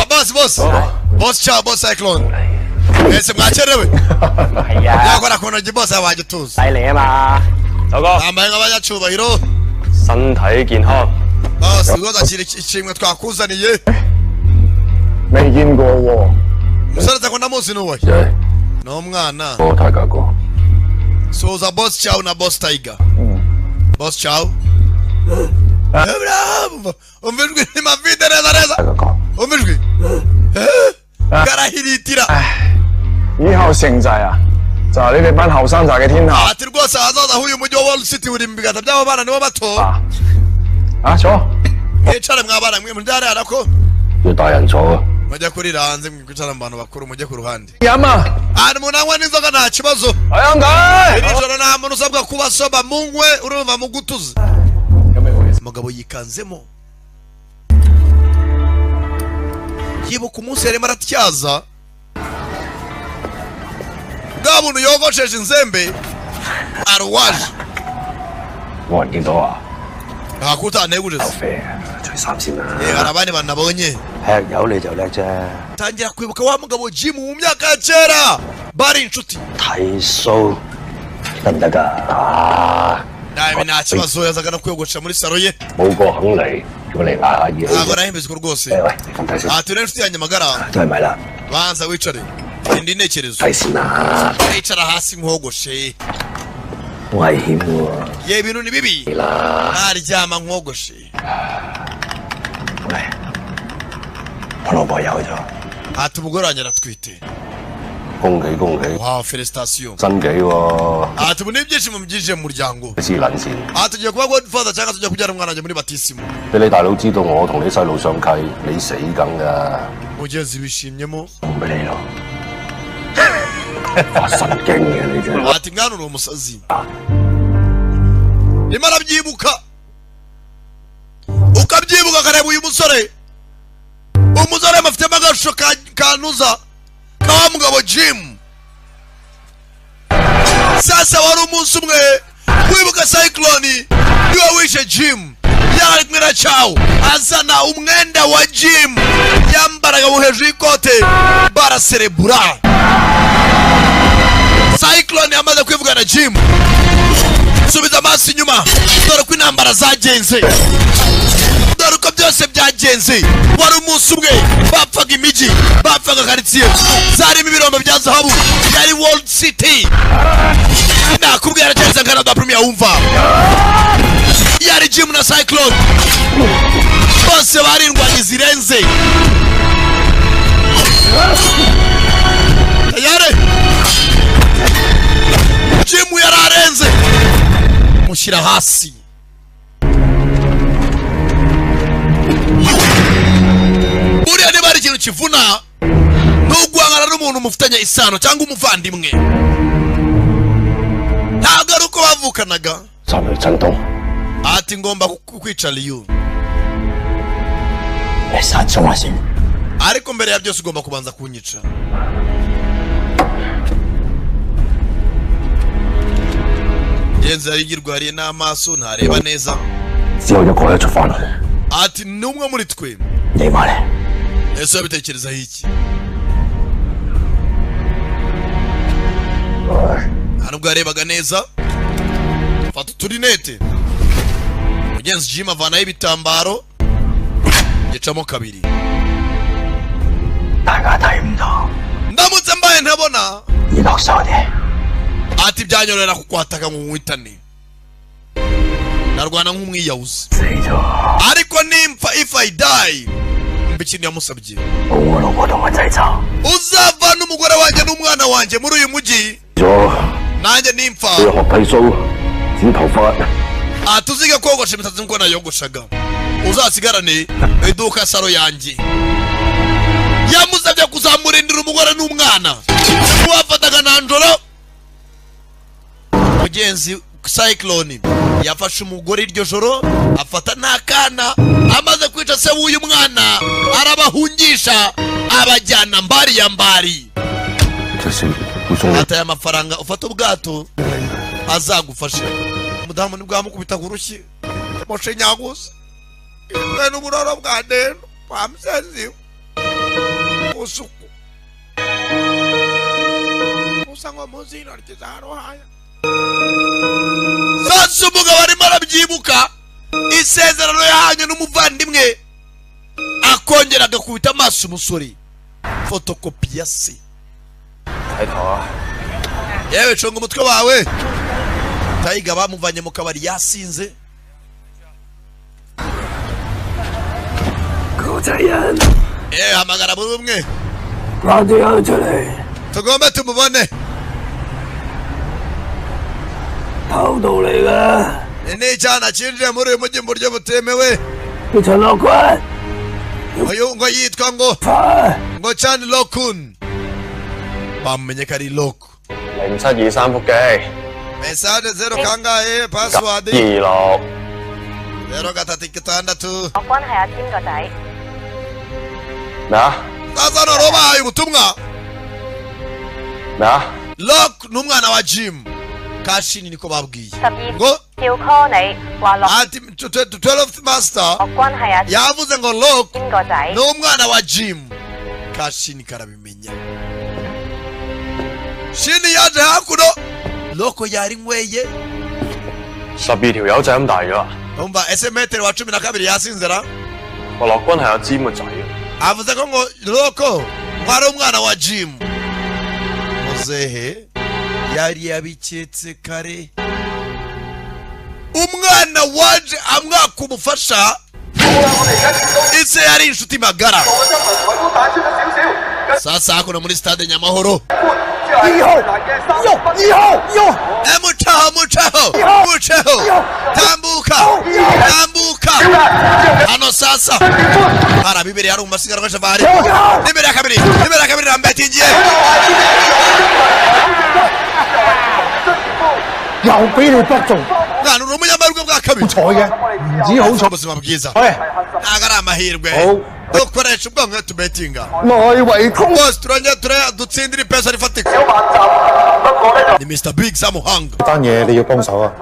Boss boss. Boss Chow, boss Cyclone. Ese mwakerewe. Yakora kono boss abaje tuzi. Ambaye nk'abanyacyubahiro. Boss rwose akira ishimwe twakuzaniye. Umusore ko ndamuzi nuwe. Ni umwana. Soza boss Chow na boss Tiger. Boss Chow. Umva ijwi ni mavide neza neza. Umva ijwi. Karahiritira. Ati rwose ahazaza h'uyu mujyi wa Wall City uri mu biganza by'abo bana nibo bato. Mwicare mwabana mwe muryarara ko. Mujya kurira hanze mwicara mu bantu bakuru mujye ku ruhande. Ahantu umuntu anywa n'inzoga nta kibazo. Iri joro nta muntu usabwa kuba soba munywe urumva mugutuze. Umugabo yikanzemo. Yibuka umunsi yarimo aratyaza. Bwa buntu yogosheshe inzembe aruwaje. Ntakutaneguje. Hari abandi bantu nabonye. Tangira kwibuka wa mugabo Jim mu myaka ya kera bari inshuti. Nawe nta kibazo, yazaga no kwiyogoshera muri salo ye. 冇個肯嚟，叫嚟捱下熱 Ntabwo 氣。 nahembezwa rwose. 喂，你瞓低先。 Aha turi n'inshuti yanjye magara. 真係咪啦？ Banza wicare, indi ntekerezo. 睇先啦， Icara hasi nkogoshe. 危險喎。 Ye, ibintu ni bibi. 啦， Ntaryama nkogoshe. 喂，我老婆有咗， Ati umugore wanjye aratwite. 恭喜恭喜， Wow, félicitations. 新幾喎？ Ati ubu ni ibyishimo byinjiye mu muryango. 黐撚線， Ati tugiye kuba godfather cyangwa tujya kubyara umwana wanjye muri batisimu. 俾你大佬知道我同你細路上契，你死梗㗎！ Mugenzi bishimyemo. 送俾你咯。發神經嘅你真係。 Ati mwana, uri umusazi. Rimwe arabyibuka, ukabyibuka, akareba uyu musore. Umusore amafitemo agashusho kanuza ka wa mugabo Jim. Sasa wari umunsi umwe wibuka Cyclone niwe wishe Jim, yari ari kumwe na Chow, azana umwenda wa Jim yambaraga mu hejuru y'ikote, baraserebura. Cyclone yamaze kwivugana Jim. Subiza amaso inyuma, dore uko intambara zagenze, dore uko byose byagenze. Wari umunsi umwe bapfaga imijyi, bapfaga karitsiye zarimo ibirombe bya zahabu, yari World City. Nakubwira cyane Canada Premier, wumva yari Jim na Cyclone, bose bari indwanyi zirenze. Tayari Jim yari arenze, mushyira hasi. Buriya niba hari ikintu kivuna, ni uguhangana n'umuntu mufitanye isano cyangwa umuvandimwe, ntabwo ari uko bavukanaga. 殺去真東， Ati ngomba kukwica Liyu. 你殺咗我先。 Ariko mbere ya byose ugomba kubanza kunyica. Genzi yari yirwariye n'amaso, ntareba neza. 只有一個人出翻去。 Ati ni umwe muri twe. 你話咧？ Ese wabitekerezaho iki? Nta nubwo yarebaga neza. Fata uturinete. Mugenzi Jim avanaho ibitambaro, gicamo kabiri. 大家睇唔到， Ndamutse mbaye ntabona, 你落手啲。 ati byanyorera kukwataka ngo nkwitane, narwana nk'umwiyahuzi. 死咗， Ariko nimfa, if I die, mba ikintu yamusabye, 冇我老婆同我仔走。 uzavana umugore wanjye n'umwana wanjye muri uyu mujyi. 咗， Nanjye nimfa, 你學剃須、剪頭髮， ati uzige kogosha imisatsi nk'uko nayogoshaga, uzasigarane iduka saro yanjye. Yamusabye kuzamurindira umugore n'umwana wafataga na njoro. Mugenzi Cyclone yafashe umugore iryo joro, afata n'akana. Amaze kwica se w'uyu mwana, arabahungisha, abajyana mbari ya mbari. 出事會送你 Ata aya mafaranga ufate ubwato azagufashe. Umudamu nibwo yamukubita ku rushyi, mushinyaguza bene uburoro bwa dendo bwamusenziwe usuku usa ngo munsi y'intoki za ruhaya. Sasa umugabo arimo arabyibuka isezerano yahanye n'umuvandimwe, akongera agakubita amaso umusore fotokopi ya se. 睇頭啊！ Yewe, conga umutwe wawe. Tayiga bamuvanye mu kabari yasinze. 狗仔人， Yewe, hamagara buri umwe. 拉啲人出嚟， Tugombe tumubone. 偷渡嚟嘅， Ni icyana cyinjiye muri uyu mujyi mu buryo butemewe. 你陳樂君， Uyu ngo yitwa ngo 快！ ngo Chan Lokun, bamumenye ko ari Lok. 0723腹肌， Message zero kangahe, password? 26， 036. 樂君係阿添個仔， 咩啊？ Sasa noneho bahaye ubutumwa. 咩啊？ Lok ni umwana wa Jim Kashini, niko babwiye. 12 Ngo 叫 call 你話樂 ati 12th master 樂君係阿 yavuze ngo Lok 添個仔 ni umwana wa Jim Kashini. Karabimenya Shini yaje hakuno, Loko yarinyweye. 12條友仔咁大咗。 Umva, ese metero wa 12 yasinzira? 話樂君係阿詹個仔。 Avuze ko ngo Loko ngo ari umwana wa Jim. Muzehe yari yabiketse kare. Umwana waje amwaka ubufasha, ise yari inshuti magara. Sasa hakuno muri stade Nyamahoro. Mucaho, mucaho, mucaho, tambuka, tambuka. Hano sasa harabibiri hari umasiganwa shavari. Nimero ya kabiri, nimero ya kabiri rambetingiye. 又俾你卜中， Mwana uri umunyamahirwe bwa kabiri. 彩嘅，唔止好彩。 Ubuzima bwiza. Ntabwo ari amahirwe. Dukoresha ubwonko tubetinga. 內圍通 Bose turongera dutsindira ipesa rifatika. Ni Mr Big Samuhanga. 單嘢你要幫手啊，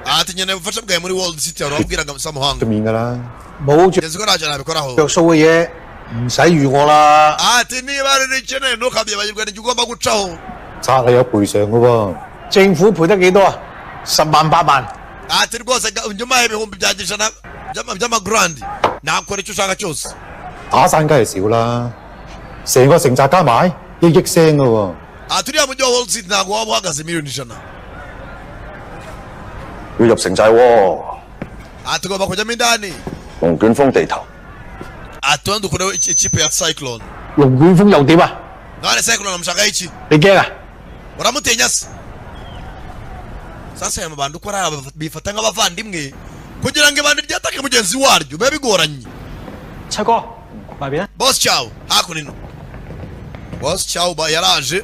Ati nkeneye ubufasha bwawe muri World City wabwiraga Samuhanga. 面㗎啦。 冇着 Ngeze ko ntacyo nabikoraho. 數嘅嘢唔使預我啦。 Ati niba ari n'ikeneye ntukabyibagirwe nijye ugomba gucaho. 責係有賠償㗎喎。 政府賠得幾多啊？10萬8萬。 Ati rwose nyuma y'ibihumbi byanjye 100 by'amagrandi nakora icyo ushaka cyose. 打散梗係少啦，成個城寨加埋億億聲㗎喎。 Ati uriya mujyi wa World City ntabwo waba uhagaze miliyoni 100. 要入城寨喎， Ati ugomba kujyamo indani. 龍捲風地頭。 Ati wenda ukureho ikipe ya Cyclone. 龍捲風又點啊？ None Cyclone amushakaho iki? 你驚啊？ Uramutinya se? Sasa aya mabandi uko ari aba bifata nk'abavandimwe kugira ngo ibandi ryatake mugenzi waryo bibe bigoranye. 七哥，埋邊啊？ Boss Chow hakuno. Boss Chow ba yaraje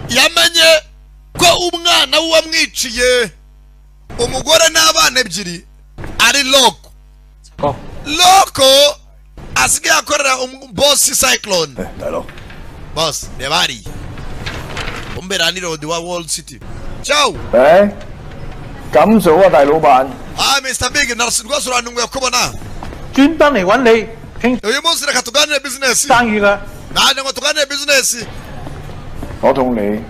yamenye ko umwana we wamwiciye umugore n'abana ebyiri ari Loko. 哥， Loko asigaye akorera boss Cyclone. 大佬， Boss reba hariya umbera ni Lord wa World City. Ciao. 誒，咁早啊，大老闆。 Ah, Mr Big rwose urantunguye kubona. 專登嚟揾你傾 Uyu munsi reka tuganire business. 生意㗎。 Nanjye ngo tuganire business. 我同你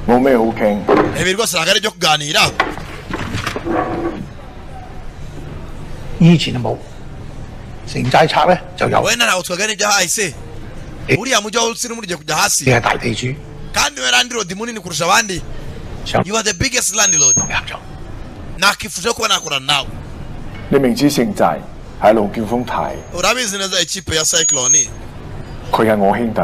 冇咩好傾。 Ibi rwose ntabwo ari ibyo kuganira. 以前就冇，城寨賊咧就有。 Wenda ntabwo twaganira ibyahahise. Uriya mujyi wa World City urimo ugiye kujya hasi. 你係大地主， Kandi we landlord munini kurusha abandi. 想 You are the biggest landlord. 合作。 Nakifuje kuba nakorana nawe. 你明知城寨係龍捲風提， Urabizi neza ikipe ya Cyclone. 佢係我兄弟。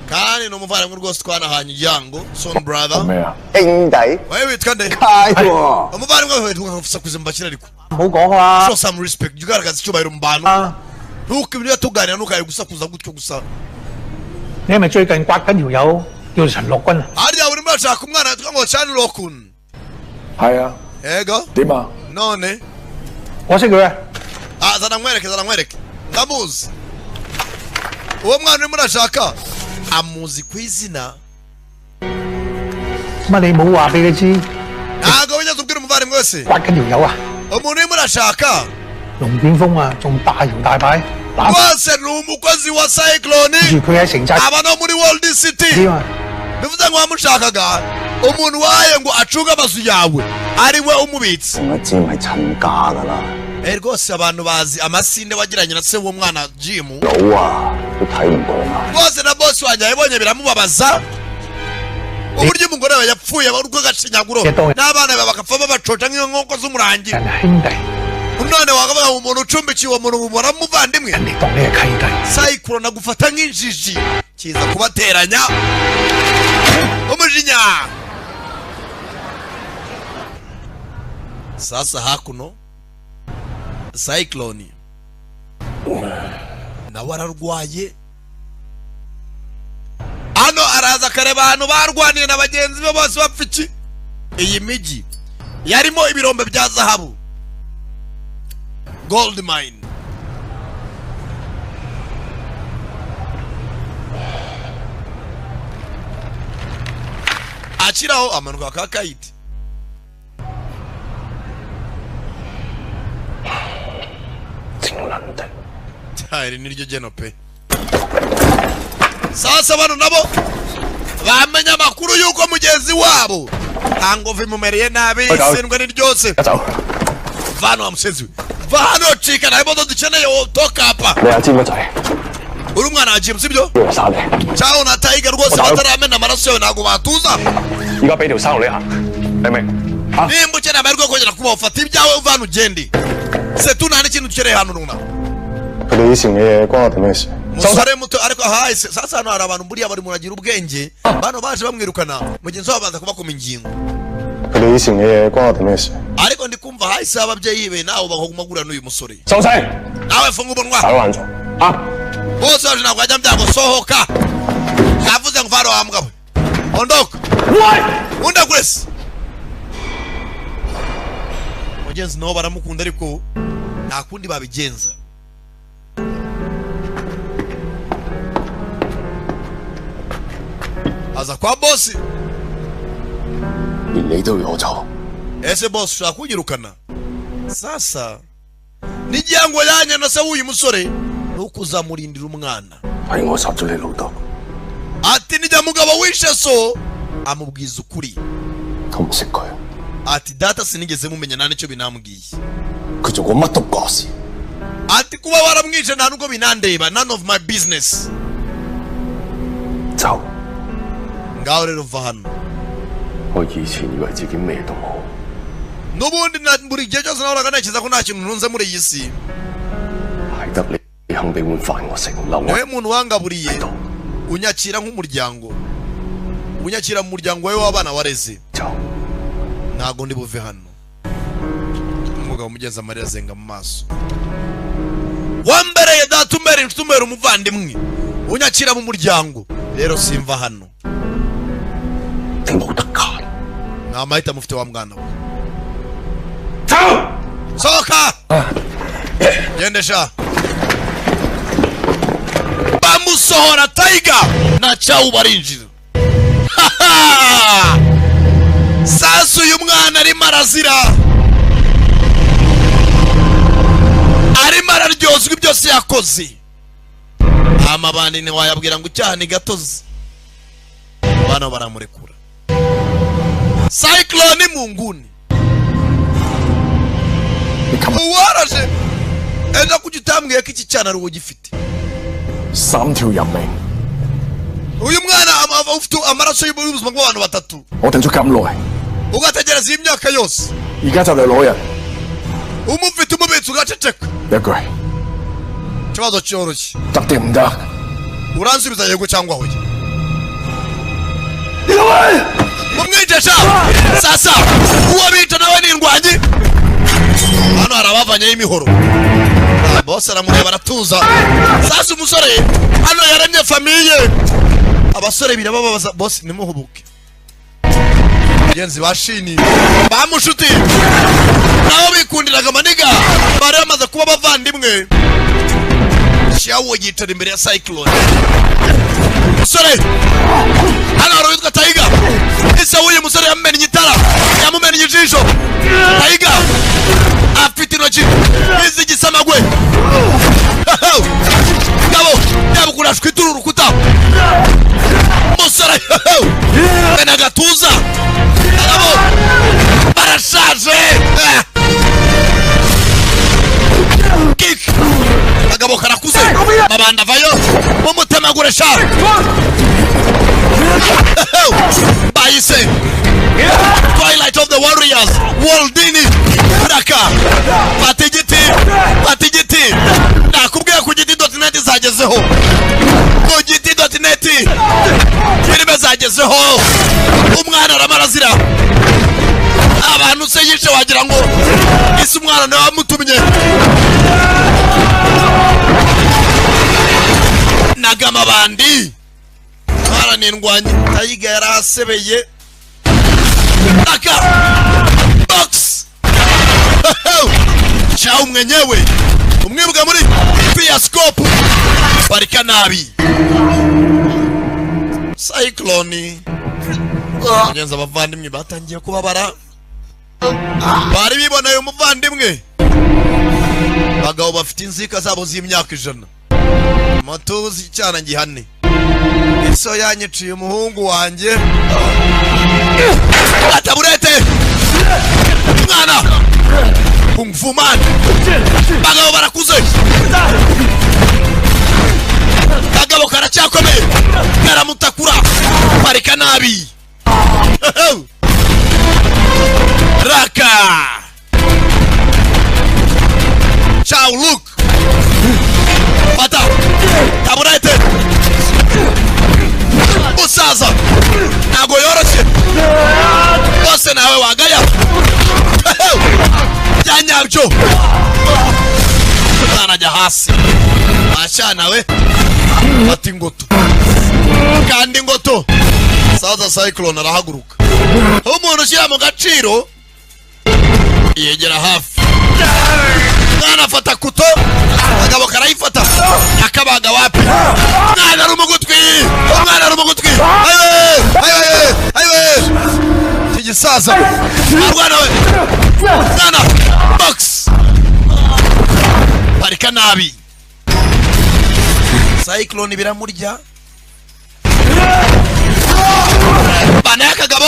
Kandi ni umuvandimwe rwose twanahanye igihango, son brother. 咩啊？兄弟， Wewe witwa nde? 街喎， Umuvandimwe wawe ntukagusakuze mu bakire ariko. 唔好講啦。 Show some respect, jya ugaragaza icyubahiro mu bantu. 啊， Ntukibwire tuganira ntukaye gusakuza gutyo gusa. 你係咪最近刮緊條友叫做陳樂君啊？ Harya urimo urashaka umwana witwa ngo Chan Lokun. 係啊， Ego, 點啊？ none 我識佢啊， ah, zana nkwereke, zana nkwereke. Ndamuzi. Uwo mwana urimo urashaka amuzi ku izina. 乜你冇話俾佢知 Ntabwo wigeze ubwira umuvandimwe wese. 刮緊條友啊？ Umuntu urimo urashaka 龍捲風啊，仲大搖大擺攬 rwose ni umukozi wa Cyclone. 住佢喺城寨 Aba no muri World City. 添啊！ Bivuze ngo wamushakaga umuntu waye ngo acunge amazu yawe ari we umubitsi. 同阿詹係親家㗎啦， Eh, rwose abantu bazi amasinde wagiranye na se w'umwana Jim. 老啊都睇唔過眼。 Rwose na boss wanjye yabibonye biramubabaza. Uburyo umugore we yapfuye urw'agashinyaguro n'abana be bagapfa babacoca nk'inkoko z'umurangi. 人係兄弟， None wakavuga ngo umuntu ucumbikiye uwo muntu umubona muvandimwe. 人哋當你係契弟。 Cyclone agufata nk'injiji kiza kubateranya umujinya. Sasa hakuno Cyclone nawe ararwaye hano araza akareba ahantu barwaniye na bagenzi be bose bapfa iki. Iyi mijyi yarimo ibirombe bya zahabu, gold mine. Akiraho amanuka ka kayiti. Iri niryo geno pe. Sasa bano nabo bamenya amakuru y'uko mugenzi wabo Hangover imumereye nabi, isindwe ni ryose. Va hano wa musenzi we, va hano, cika, nta moto dukeneye, toka hapa. 你阿詹個仔， Uri umwana wa Jim, sibyo? 要殺你！ Cyaho na Tiger rwose bataramena amaraso yawe, ntabwo batuza. 而家俾條生路你行，明唔明？ Nimba ukeneye amahirwe yo kongera kubaho, fata ibyawe uva hano ugende setu, nta n'ikintu dukeneye hano runaka. 佢哋以前嘅嘢關我哋咩事？ Musore muto, ariko hahise sasa hano hari abantu buriya bari muragira ubwenge, bano baje bamwirukana, mugenzi wabo abanza kubakoma ingingo. 佢哋以前嘅嘢關我哋咩事？ Ariko ndi kumva hahise ababyeyi be nawe bagomba guhura n'uyu musore. 收聲！ Nawe funga umunwa. 打爛咗啊！ Bose baje, ntabwo bajya byago, sohoka, navuze ngo varo wa mbwa we, ondoka undagurese. Mugenzi nabo baramukunda, ariko nta kundi babigenza. Aza kwa bosi. 連你都要我走， Ese bosi, ushaka kunyirukana? Sasa n'igihango yanya na se w'uyu musore ni ukuzamurindira umwana. 係我殺咗你老豆， Ati nijya mugabo wishe so, amubwiza ukuri. 我唔識佢， Ati data sinigeze mumenya, nta nicyo binambwiye. 佢做過乜都過事。 Ati kuba waramwishe nta nubwo binandeba, none of my business. 走！ Ngaho rero va hano. 我以前以為自己咩都冇， N'ubundi na buri gihe cyose nahoraga ntekereza ko nta kintu ntunze muri iyi si. 係得你肯俾碗飯我食，留我 Niwe muntu wangaburiye, unyakira nk'umuryango, unyakira mu muryango wawe w'abana wareze. Ntago ndi buve hano. Umugabo mugeze amarira azenga mu maso. Wambereye data, umbera inshuti, umbera umuvandimwe, unyakira mu muryango, rero simva hano. 你冇得揀。 Nta mahitamo ufite wa mwana we, sohoka gende sha. Bamusohora, Tiger na Cyawu barinjira. Sasa uyu mwana arimo arazira, arimo araryozwa byose yakoze. Amabandi ntiwayabwira ngo icyaha ni gatozi, bano baramurekura. Cyclone mu nguni uwaraje ejo, kuki utambwiye ko iki cyana ari uwo gifite? 三條人命， Uyu mwana ufite amaraso y'ubuzima bw'abantu batatu. 我等咗咁耐， Ugategereza iyi myaka yose, 而家就嚟攞人。 Umufite, umubitsi, ugaceceka. 一句 Ikibazo cyoroshye. 得定唔得？ Uransubiza yego cyangwa hoya? Mumwice sha. Sasa uwo bica nawe ni indwanyi, hano hari abavanyeho imihoro. Ah, bose aramureba aratuza. Sasa umusore hano yaremye famille, abasore birababaza. Bose nimuhubuke, bagenzi ba Shini bamushuti nabo bikundiraga amaniga, bari bamaze kuba abavandimwe. Shawo yicara imbere ya Cyclone. Musore hano hari uwitwa Tiger, ese w'uyu musore yamumennye itara, yamumennye ijisho. Tiger afite intoki nk'iz'igisamagwe. Ngabo yabukura shwitura urukuta. Musore mena agatuza, ngabo barashaje. Kick, akagabo karakuze, mabanda avayo, mumutemagure sha. Bayise Twilight of the Warriors Waldini Raka, fata igiti, fata igiti, nakubwiye ku giti.net zagezeho, ku giti.net filime zagezeho. Umwana arama arazira abantu se yishe, wagira ngo isi umwana nawe wamutumye. Nagamabandi mwana nindwanye, Tayiga yarasebeye. Aka box Chau mwenyewe umwibuka muri Fiascope, parika nabi. Cyclone mugenzi, abavandimwe batangiye kubabara, bari biboneye umuvandimwe. Abagabo bafite inzika zabo z'imyaka 100, mutuzi icyana gihane. Iso yanyiciye umuhungu wanjye. Ataburete mwana Kung Fu Man. Bagabo barakuze, kagabo karacyakomeye, karamutakura parika nabi. Raka Chow Look fata taburete. Musaza ntago yoroshye bose, nawe wagaya bya nyabyo. Mwana ajya hasi ashana we, fata ingoto kandi ingoto. Saza Cyclone arahaguruka, umuntu ushyira mu gaciro yegera hafi. Mwana afata kuto, akagabo karayifata akabaga wapi. Mwana ari umugutwi, umwana ari umugutwi. Ayiwe ayiwe ayiwe, iki gisaza arwana we. Mwana box parika nabi. Cyclone biramurya bana y'akagabo.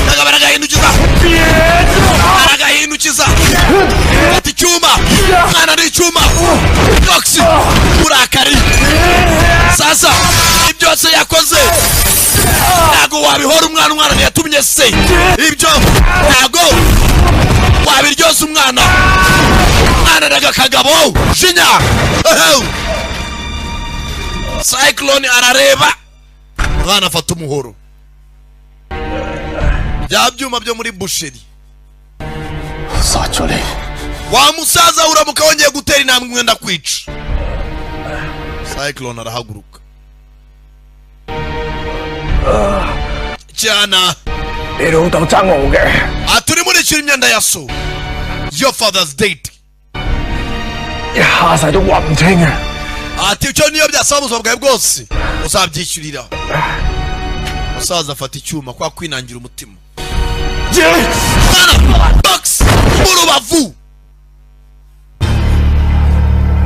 Kagabo aragahindukiza, aragahindukiza, fata icyuma. Mwana ni icyuma box urakari. Sasa ibyose yakoze ntago wabihora umwana. Umwana ntiyatumye se, ibyo ntago wabiryoza umwana. Mwana n'agakagabo jinya. Cyclone arareba umwana afata umuhoro, bya byuma byo muri busheri. Wa musaza uramuka wongeye gutera intambwe mwenda kwica. Cyclone arahaguruka cyana. Aturi muri imyenda ya so. Your father's date. Ati icyo niyo byasaba ubuzima bwawe bwose uzabyishyurira. Musaza afata icyuma kwa kwinangira umutima. Mwana box mu rubavu.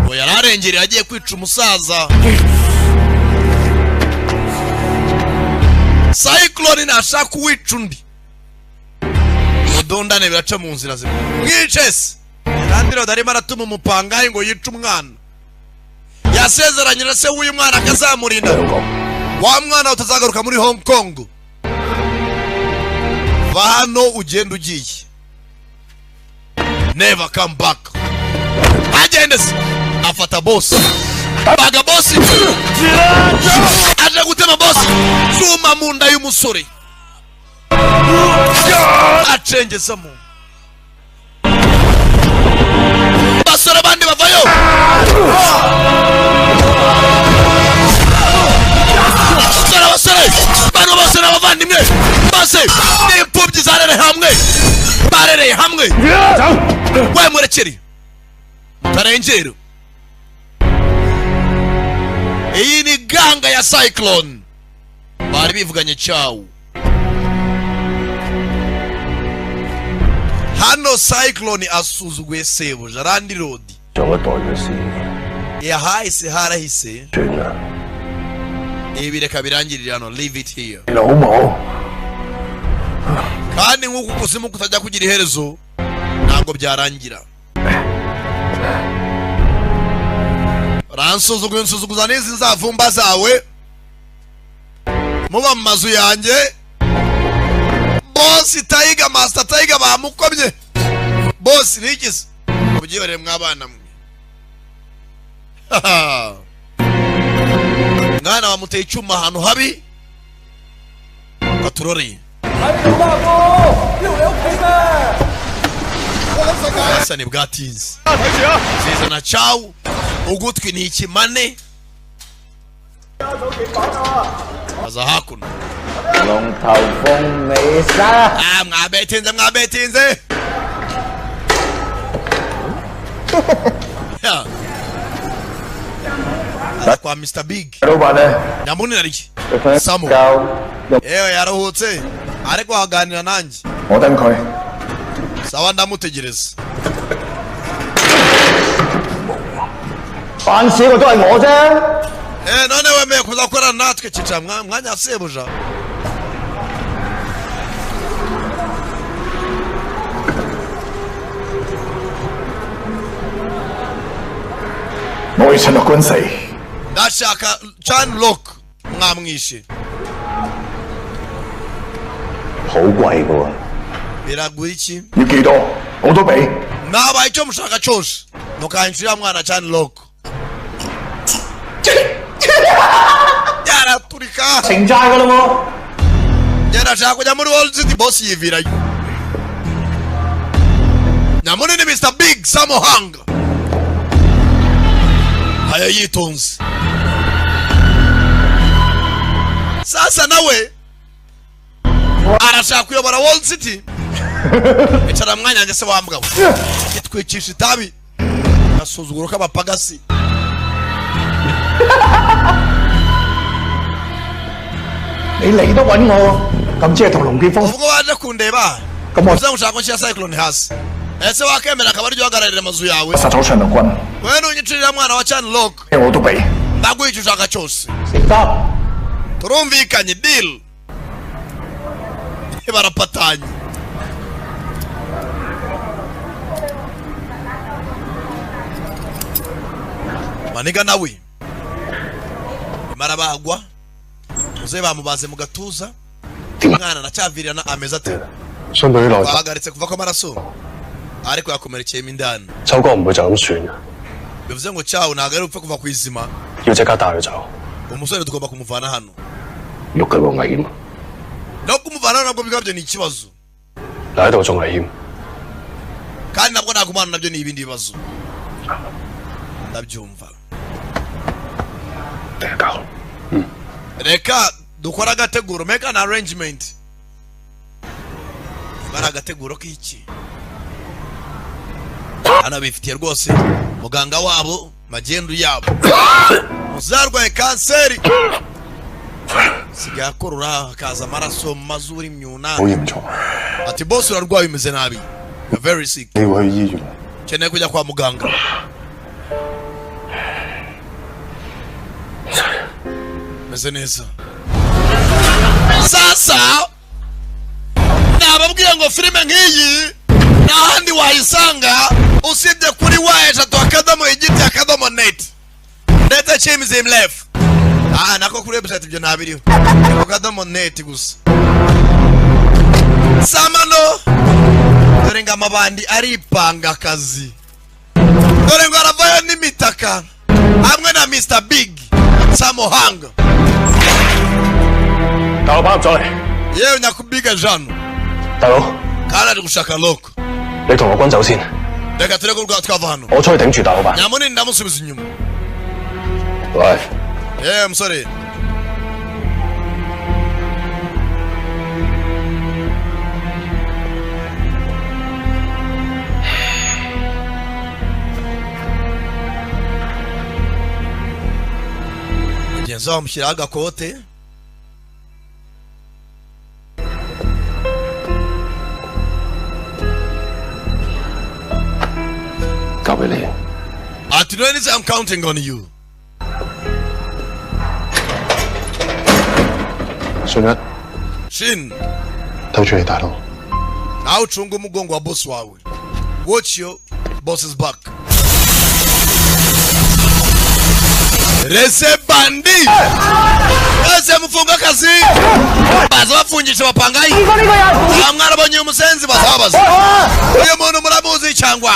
Ngo yararengereye agiye kwica umusaza. Cyclone ntashaka kuwica undi. Mudondane biraca mu nzira zimwe. Mwice se. Landlord arimo aratuma umupangayi ngo yice umwana. Yasezeranye na se w'uyu mwana akazamurinda. Wa mwana utazagaruka muri Hong Kong. Va hano ugenda ugiye. Never come back. Agende se. Afata boss. Baga boss. Aje gutema boss. Zuma mu nda y'umusore. Acengezamo. Basore bandi bavayo. Basore bano bose n'abavandimwe bose n'imfubyi zarereye hamwe, barereye hamwe. We murekeri mutarengera. Iyi ni ganga ya Cyclone bari bivuganye cyawo. Hano Cyclone asuzuguye sebuja Landlord. Yahahise harahise. Ibi reka birangirira hano, leave it here. Kandi nk'uko ukuzimu kutajya kugira iherezo ntabwo byarangira. Ransuzuguye nsuzuguza n'izi nzavumba zawe muba mu mazu yanjye. Boss Tiger, Master Tiger bamukomye. Boss nigeze mubyihorere mwabana mwe. Mwana bamuteye icyuma ahantu habi katuroreye. Sani bwatinze zizana cawu ugutwi ni ikimane. Aza hakuno. Mwabetinze mwabetinze. Kwa Mr. Big. Nyamuni ariki. Samu. Yewe yaruhutse ariko aganira nanjye. Sawa ndamutegereza. 扮事個都係我啫。 None wemeye kuza gukorana natwe kica mwanya wa sebuja. 我要陳樂君死。 Ndashaka Chan Lok mwamwishe. 好貴㗎喎。 Biragura iki? 要幾多我都俾。 Nabaye icyo mushaka cyose mukanshira mwana Chan Lok. Yaraturika. 城寨㗎啦喎。 Yarashaka kujya muri Wall City boss yivirayo. Nyamunini Mr Big Sammo Hung. Aya yitonze. Sasa nawe arashaka kuyobora Wall City. Icara mwanya njye se wa mugabo. Gitwikisha itabi. Asuzuguro k'abapagasi. 你嚟都揾我，咁即係同龍捲風。 Ubwo waje kundeba. 咁我 uza gushaka ko nshyira Cyclone hasi. Ese wakemera akaba aryo uhagararira amazu yawe? 殺咗陳樂君， Wewe nunyicirira mwana wa Chan Lok. 我都俾。 Ndaguha icyo ushaka cyose. 成交。 Turumvikanye deal. Barapatanye. Maniga nawe marabagwa muze bamubaze mu gatuza umwana aracyavirirana ameze ate? 相對於內 Bahagaritse kuva kw'amaraso ariko yakomerekeyemo indani. 秋哥唔會就咁算嘅， Bivuze ngo cyawo ntabwo ari upfa kuva ku izima. 要即刻帶佢走。 Umusore tugomba kumuvana hano. 喐佢會危險， No kumuvana hano nabwo bwabyo ni ikibazo, 留喺度仲危險。 kandi nabwo nagumana nabyo ni ibindi bibazo. Ndabyumva. Reka dukora agateguro, make an arrangement. Bari agateguro k'iki? Hano bifitiye rwose muganga wabo magendu yabo uzarwaye kanseri sigaye akorora hakaza amaraso mu mazuru imyuna. 好嚴重， Ati boss urarwaye umeze nabi. You're very sick. 你要去醫院。 Ukeneye kujya kwa muganga. Meze neza. Sasa nababwiye ngo filime nk'iyi nta handi wayisanga usibye kuri wa eshatu akadomo igiti akadomo net ndetse chimzim left. Nako kuri website ibyo ntabiriho. Ni ku kadomo net gusa. Samano dore ngo amabandi aripanga akazi. Dore ngo aravayo n'imitaka hamwe na Mr Big Sammo Hung. 大佬跑入咗嚟， Yewe nyakubiga jano. 大佬， Kandi ari gushaka Lok. 你同我軍走先， Reka tureke urwa twava hano. 我出去頂住大老闆。 Nyamunini ndamusubiza inyuma. 喂， Yewe musore. Mugenzi wabo amushyiraho agakote. 交俾你。 Ati none I'm counting on you. 信一 Shin, 睇住你大佬。 nawe ucunge umugongo wa boss wawe. Watch your boss's back. Rese bandi. Ese mufunga akazi. Baza bafungisha abapangayi. Mwarabonye umusenzi bazabaza. Uyu muntu muramuzi cyangwa?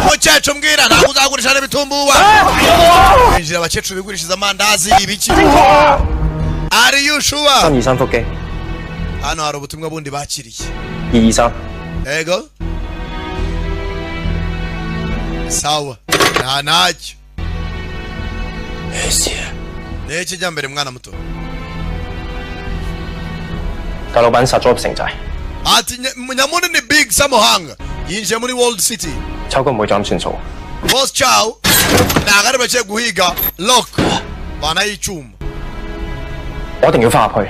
Mukecuru mbwira ntabwo uzagurisha n'ibitumbuwa. Binjira abakecuru bigurishiriza amandazi ibiki. Are you sure? 323腹肌， Hano hari ubutumwa bundi bakiriye. 223。 Ego. Sawa. Nta ntacyo. Ni iki jya mbere mwana muto? 大老闆殺咗入城寨， Ati Nyamunini Big Sammo Hung yinjiye muri World City. 秋哥唔會再咁算數。 Boss Chow ntabwo ari bagiye guhiga Lok banayicyuma. 我一定要翻入去。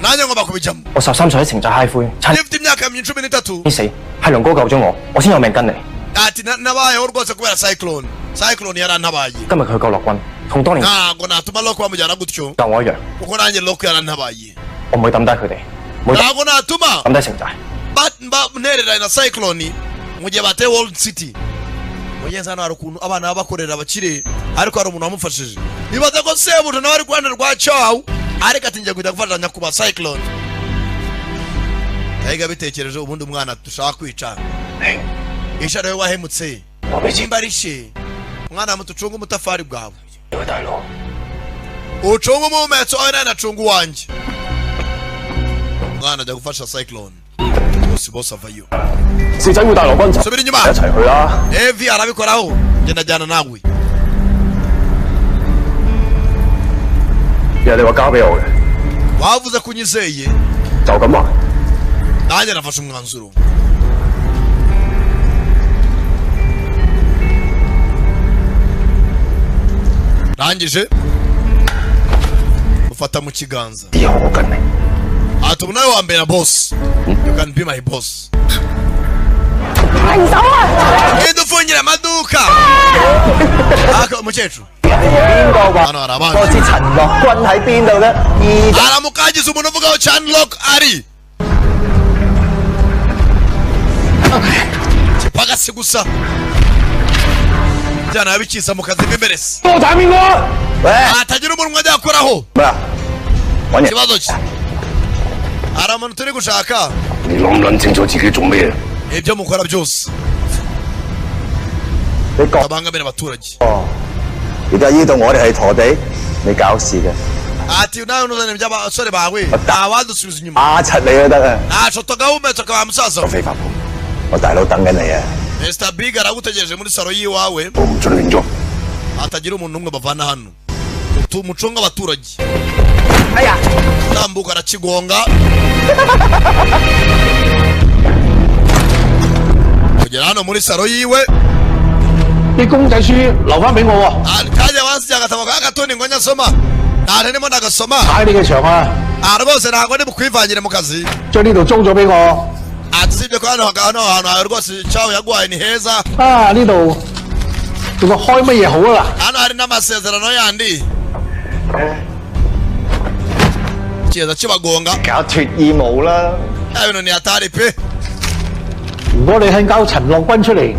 Nanjye ngomba kubijyamo. 我13歲喺城寨嗨灰，差 Nifite imyaka 13. 啲死，係龍哥救咗我，我先有命跟你。 Ati nabayeho rwose kubera Cyclone. Cyclone yarantabaye. 今日佢救洛軍，同當年 Ntabwo natuma Locke bamujyana gutyo, 救我一樣， kuko nanjye Locke yarantabaye. 我唔會抌低佢哋，唔會 Ntabwo natuma 抌低城寨。 Ntereranye na Cyclone mu gihe bateye World City. Mugenzi, hano hari ukuntu abana baba bakorera abakire, ariko hari umuntu wamufashije. Ibaze ko sebuja nawe ari ku ruhande rwa Chow, ariko ati ngiye kujya gufasha nyakubahwa Cyclone. Yahiga bitekereje ubundi umwana dushaka kwica isha nawe wahemutse nimba ari she. Mwana muto, ucunge umutafari bwawe, ucunge umuhumetso wawe, nawe nacunga uwanjye. Umwana ajya gufasha Cyclone bose bose avayo. 四仔會帶羅軍走， Subira inyuma. 一齊去啦。 Evi arabikoraho, ngenda ajyana nawe. 人哋話交俾我嘅， Wavuze ko unyizeye. 就咁話。 Nanjye nafashe umwanzuro. Rangije ufata mu kiganza. 以後我跟你。 Ati ubu nawe wambera boss, you can be my boss. 停手啊！ Genda ufungira amaduka. Aka umukecuru. 邊個話 Hano hari abandi. 我知陳樂軍喺邊度咧？二 Haramuka hagize umuntu uvugaho Chan Lock ari kipagasi gusa byana bikiza mu kazi k'imbere se. 多打邊個啊？喂， Atagira umuntu ajya akoraho. 咩啊？揾人， Ikibazo cye, hari umuntu turi gushaka. 你諗唔諗清楚自己做咩？ Ibyo mukora byose 你講 abangamira abaturage. 而家呢度我哋係陀地，你搞事嘅， Ati nawe ntuzane iby'abasore bawe, ntawadusubiza inyuma. 打柒你都得啊！ Ntaco tugahumetse akaba musaza. 非法我大佬等緊你啊！ Mr Big aragutegereje muri salo y'iwawe. 我唔准亂咗。 Hatagira umuntu n'umwe bavana hano. Mucunge abaturage. Tambuka arakigonga kugera hano muri salo yiwe. 啲公仔書留翻俾我喎， Ah, kajya wansigiye agatabo ka gatoni ngo nyasoma, nta ndimo ndagasoma. 踩你嘅場啊！ Ah, rwose ntabwo ndi bukwivangire mu kazi. 將呢度租咗俾我 Ati usibye ko hano hantu hawe rwose cawe yaguhaye ni heza. 啊！呢度仲話開乜嘢好啊 Hano hari n'amasezerano yandi kiza kibagonga. 搞脱衣舞啦！ Ya bintu ni hatari pe. 嗱？如果你肯交陳樂軍出嚟，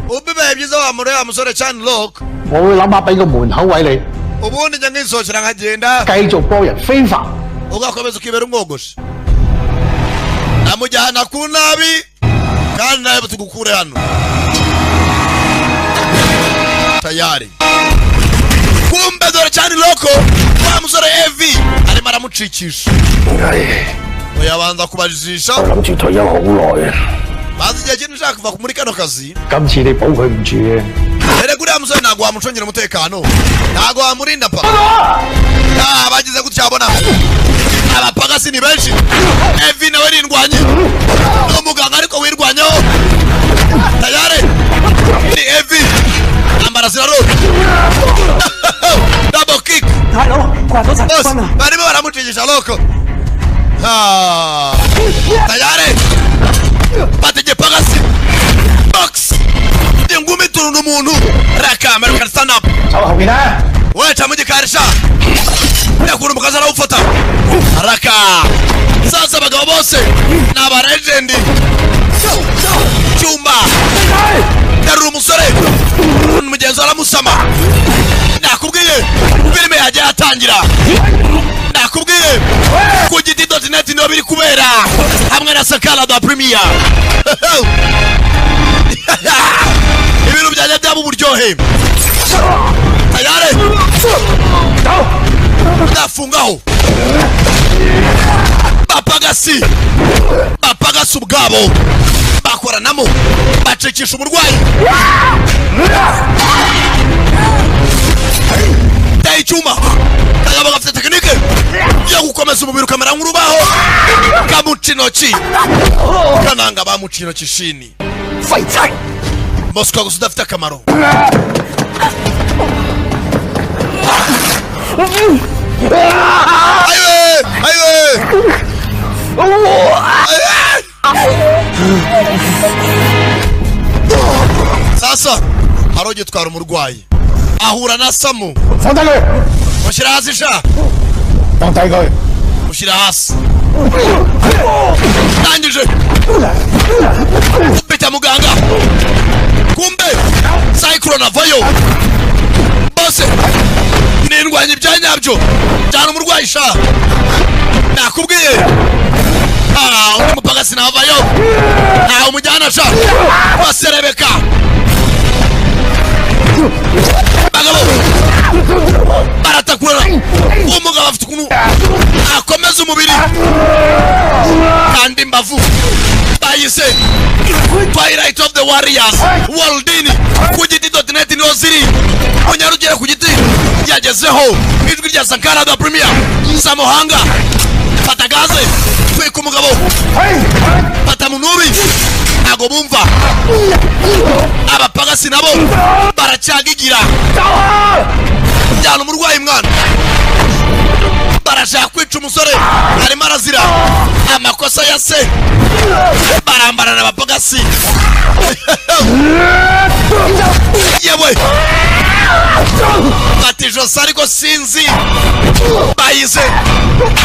Ubibaye byiza wa muri wa musore Chan Lock, 我會諗下俾個門口位你， ubundi njya nkisohokera nkagenda, 繼續幫人非法。 ugakomeza ukibera umwogosha, namujyana ku nabi kandi nawe tugukure hano tayari. Kumbe dore Chan Lock, wa musore Evi arimo aramucikisha. Oyabanza kubajijisha. 我諗住退休好耐啊！ Bazi igihe kinini ushaka kuva muri kano kazi. 今次你保佢唔住嘅， Erega uriya musore ntabwo wamucungira umutekano, ntabwo wamurinda pa. Ah, bagize gutya abona abapagasi ni benshi. Evi nawe nindwanye, ni umuganga ariko wirwanyeho. Tayari ni Evi ambara ziraro double kick. 大佬掛咗陳 Bose barimo baramucigisha loko. Ah, tayari batege pagasi box ingumi turunda umuntu raka American stand up. 走後邊啦！ Weca mu gikari sha yakura umukazi arawufata raka. Sasa abagabo bose ni aba legend. Cyumba darura umusore, mugenzi we aramusama. Nakubwiye filime yagiye atangira, nakubwiye ku giti.net niho biri kubera hamwe na Sakara da Premier. Ibintu byajya byaba uburyohe. Tayari ndafungaho bapagasi, bapagasi ubwabo bakoranamo bacikisha umurwayi. Teye icyuma, kagabo gafite tekinike yo gukomeza umubiri ukamera nk'urubaho. Kamuca intoki, kananga bamuca intoki shini. Mosika gusa udafite akamaro. Ayiwe ayiwe ayiwe! Sasa hari ugitwara umurwayi. Ahura na Samu. 放低佢， Mushyira hasi sha. 放低佢。 Mushyira hasi. Ndangije kubita muganga, kumbe Cyclone avayo. Bose nindwanya ibya nyabyo cyane umurwayi sha, nakubwiye. Ah, undi mupagasi navayo, ntawe umujyana sha. Baserebeka bagabo baratakurana. Umugabo afite ukuntu akomeza umubiri kandi imbavu. Bayise Twilight of the Warriors Waldini ku giti.net niho ziri, munyarugere ku giti yagezeho. Ijwi rya Sankara da Premier. Samuhanga fata gaze, twika umugabo, fata munubi. Ntago bumva abapagasi, nabo baracyagigira. Jyana umurwayi mwana, barashaka kwica umusore, arimo arazira amakosa ya se. Barambarana abapagasi. Yewe, fata ijosi, ariko sinzi. Bayize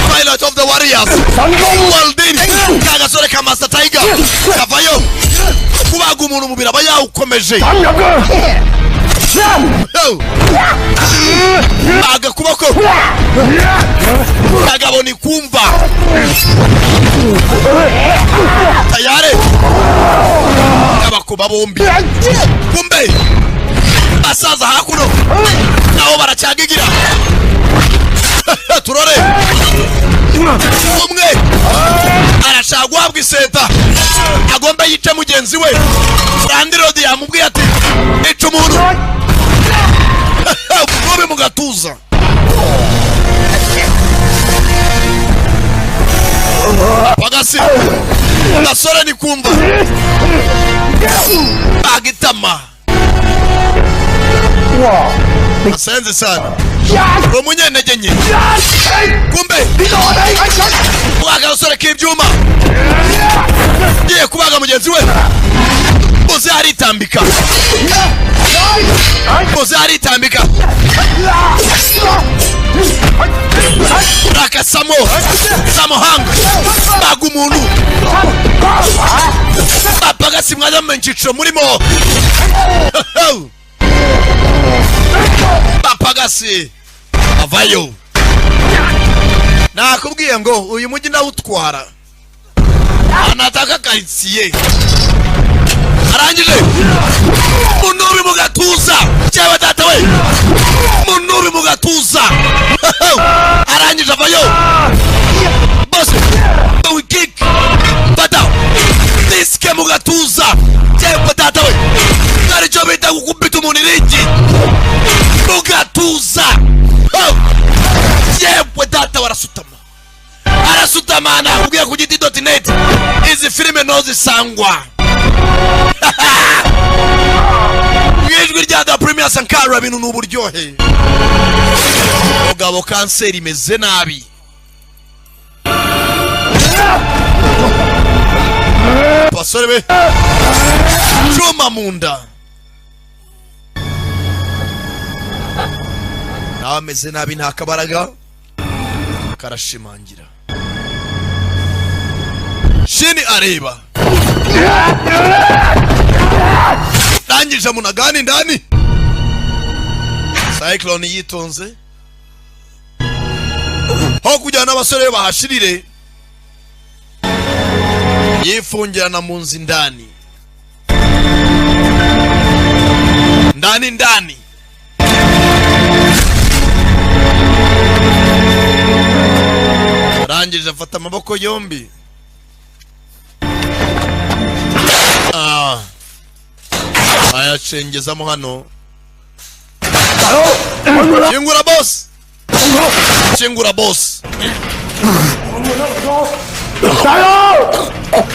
Twilight of the Warriors Waldin. Ka gasore ka Master Tiger kavayo kubaga umuntu, umubiri aba yawukomeje. Baga kuboko kagabo ni kumva tayari abakuba bombi. Kumbe basaza hakuno nabo baracyagigira. Turore, umwe arashaka guhabwa iseta, agomba yice mugenzi we. Landlord yamubwiye ati: "Ica umuntu mubi mu gatuza." Pagasi gasore ni kumva bagitama. Asenze sana umunyentege nke. Kumbe kubaga agasore k'ibyuma, ngiye kubaga mugenzi we. Uze aritambika, uze aritambika. Rakasamo Samuhanga baga umuntu. Bapagasi mwajya mu cyiciro murimo. Bapagasi avayo. Nakubwiye ngo uyu mujyi ndawutwara, anataka karitsiye. Arangije munubi mu gatuza cyangwa data we, munubi mu gatuza. Arangije avayo. Bose kick, fata disike mu gatuza cyangwa data we, aricyo bita gukubita umuntu iringi mu gatuza. Yewe data, warasutama, arasutama. Nakubwiye ku giti.net izi filime ntozisangwa. Mu ijwi rya Da Premier Sankara, ibintu ni uburyohe. Mugabo kanseri imeze nabi. Basore be, cuma mu nda, nawe ameze nabi, nta kabaraga. Karashimangira shini areba ndangije munagani ndani. Cyclone yitonze aho kujyana n'abasore be bahashirire, yifungirana mu nzu indani ndani ndani. Arangije afata amaboko yombi. Ah. Ayacengezamo hano. Kingura boss, kingura boss,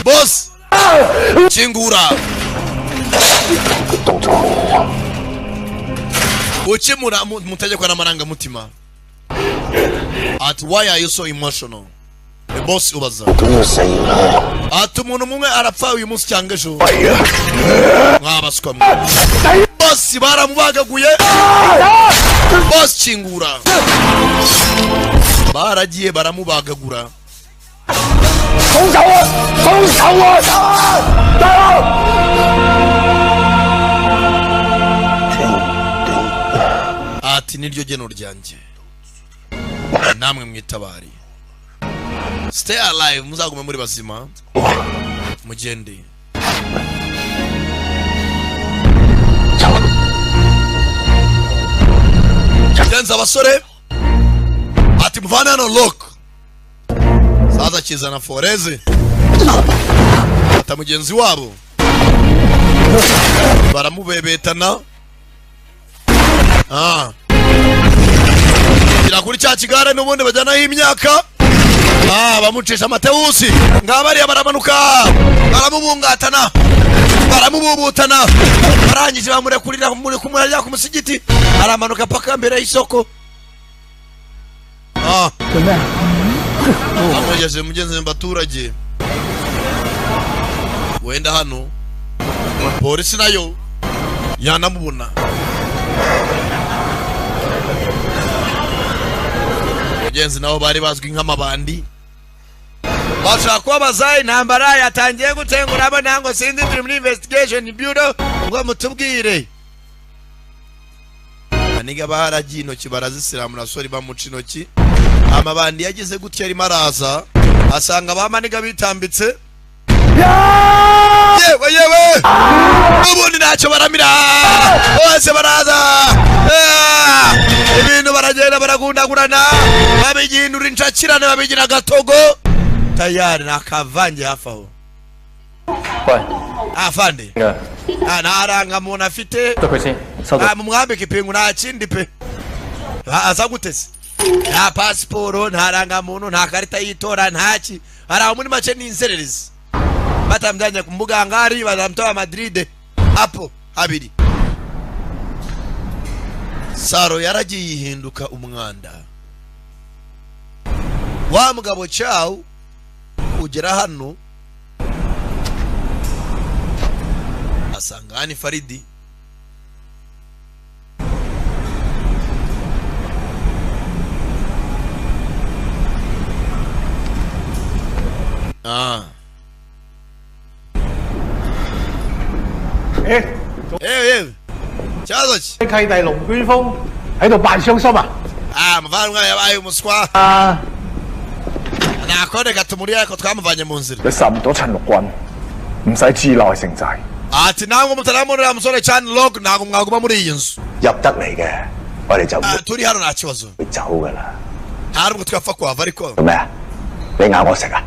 boss, kingura. Ukemura mutegekwa n'amarangamutima. Ati: "Why are you so emotional?" The boss ubaza ati: "Umuntu umwe arapfa uyu munsi cyangwa ejo." Mwabaswa mwe, boss. Bosi baramubagaguye. Bosi kingura. Baragiye baramubagagura. Ati niryo geno ryanjye. Namwe mwitabari. Stay alive, muzagume muri bazima. Mugende. Genza abasore. Ati muvane hano lock. Saza kizana foreze. Ata mugenzi wabo. Baramubebetana. Ah. Kira kuri cya kigare n'ubundi bajyanaho imyaka. Ah, bamucisha Mateusi. Ngabariya baramanuka. Baramubungatana. Baramububutana. Barangije bamurekurira muri kumurya ku musigiti. Aramanuka paka mbere y'isoko. Ah. Amugeze mugenzi mbaturage. Wenda hano polisi nayo yanamubona. Mugenzi nabo bari bazwi nk'amabandi. Bashaka kubabaza intambara yatangiye gutengura abo nango sinzi turi muri investigation bureau ngo mutubwire. Aniga baharagiye intoki barazisiramura sori bamuca intoki. Amabandi yagize gutya arimo araza asanga bamaniga bitambitse. Yewe yewe ubundi ntacyo baramira bose baraza. Ibintu baragenda baragundagurana babigindura incakirane babigira gatogo tayari nakavange hafi aho. Afande nta muntu afite mumwambike ipingu nta kindi pe aza gutese nta pasiporo nta rangamuntu nta karita y'itora ntaki hari aho muri make ni inzererezi batamjyanye ku mbuga ngari batamtoa Madrid hapo habiri. Saro yaragiye yihinduka umwanda. Wa mugabo cyawo ugera hano asanga ni Faridi. Ah. Eh， cyazo ki? 契弟龍捲風喺度扮傷心啊！ Ah, muvandimwe yabaye umuswa. Ah. Nakone gatumuri ariko twamuvanye mu nzira. 你殺唔到陳六軍，唔使知內城寨。 Ati nango mutaramurira musore cyane log ntago mwaguma muri iyi nzu. 入得嚟嘅，我哋就 turi hano nta kibazo. 會走㗎啦。 Nta nubwo twapfa kuhava ariko. 做咩啊？你咬我食啊？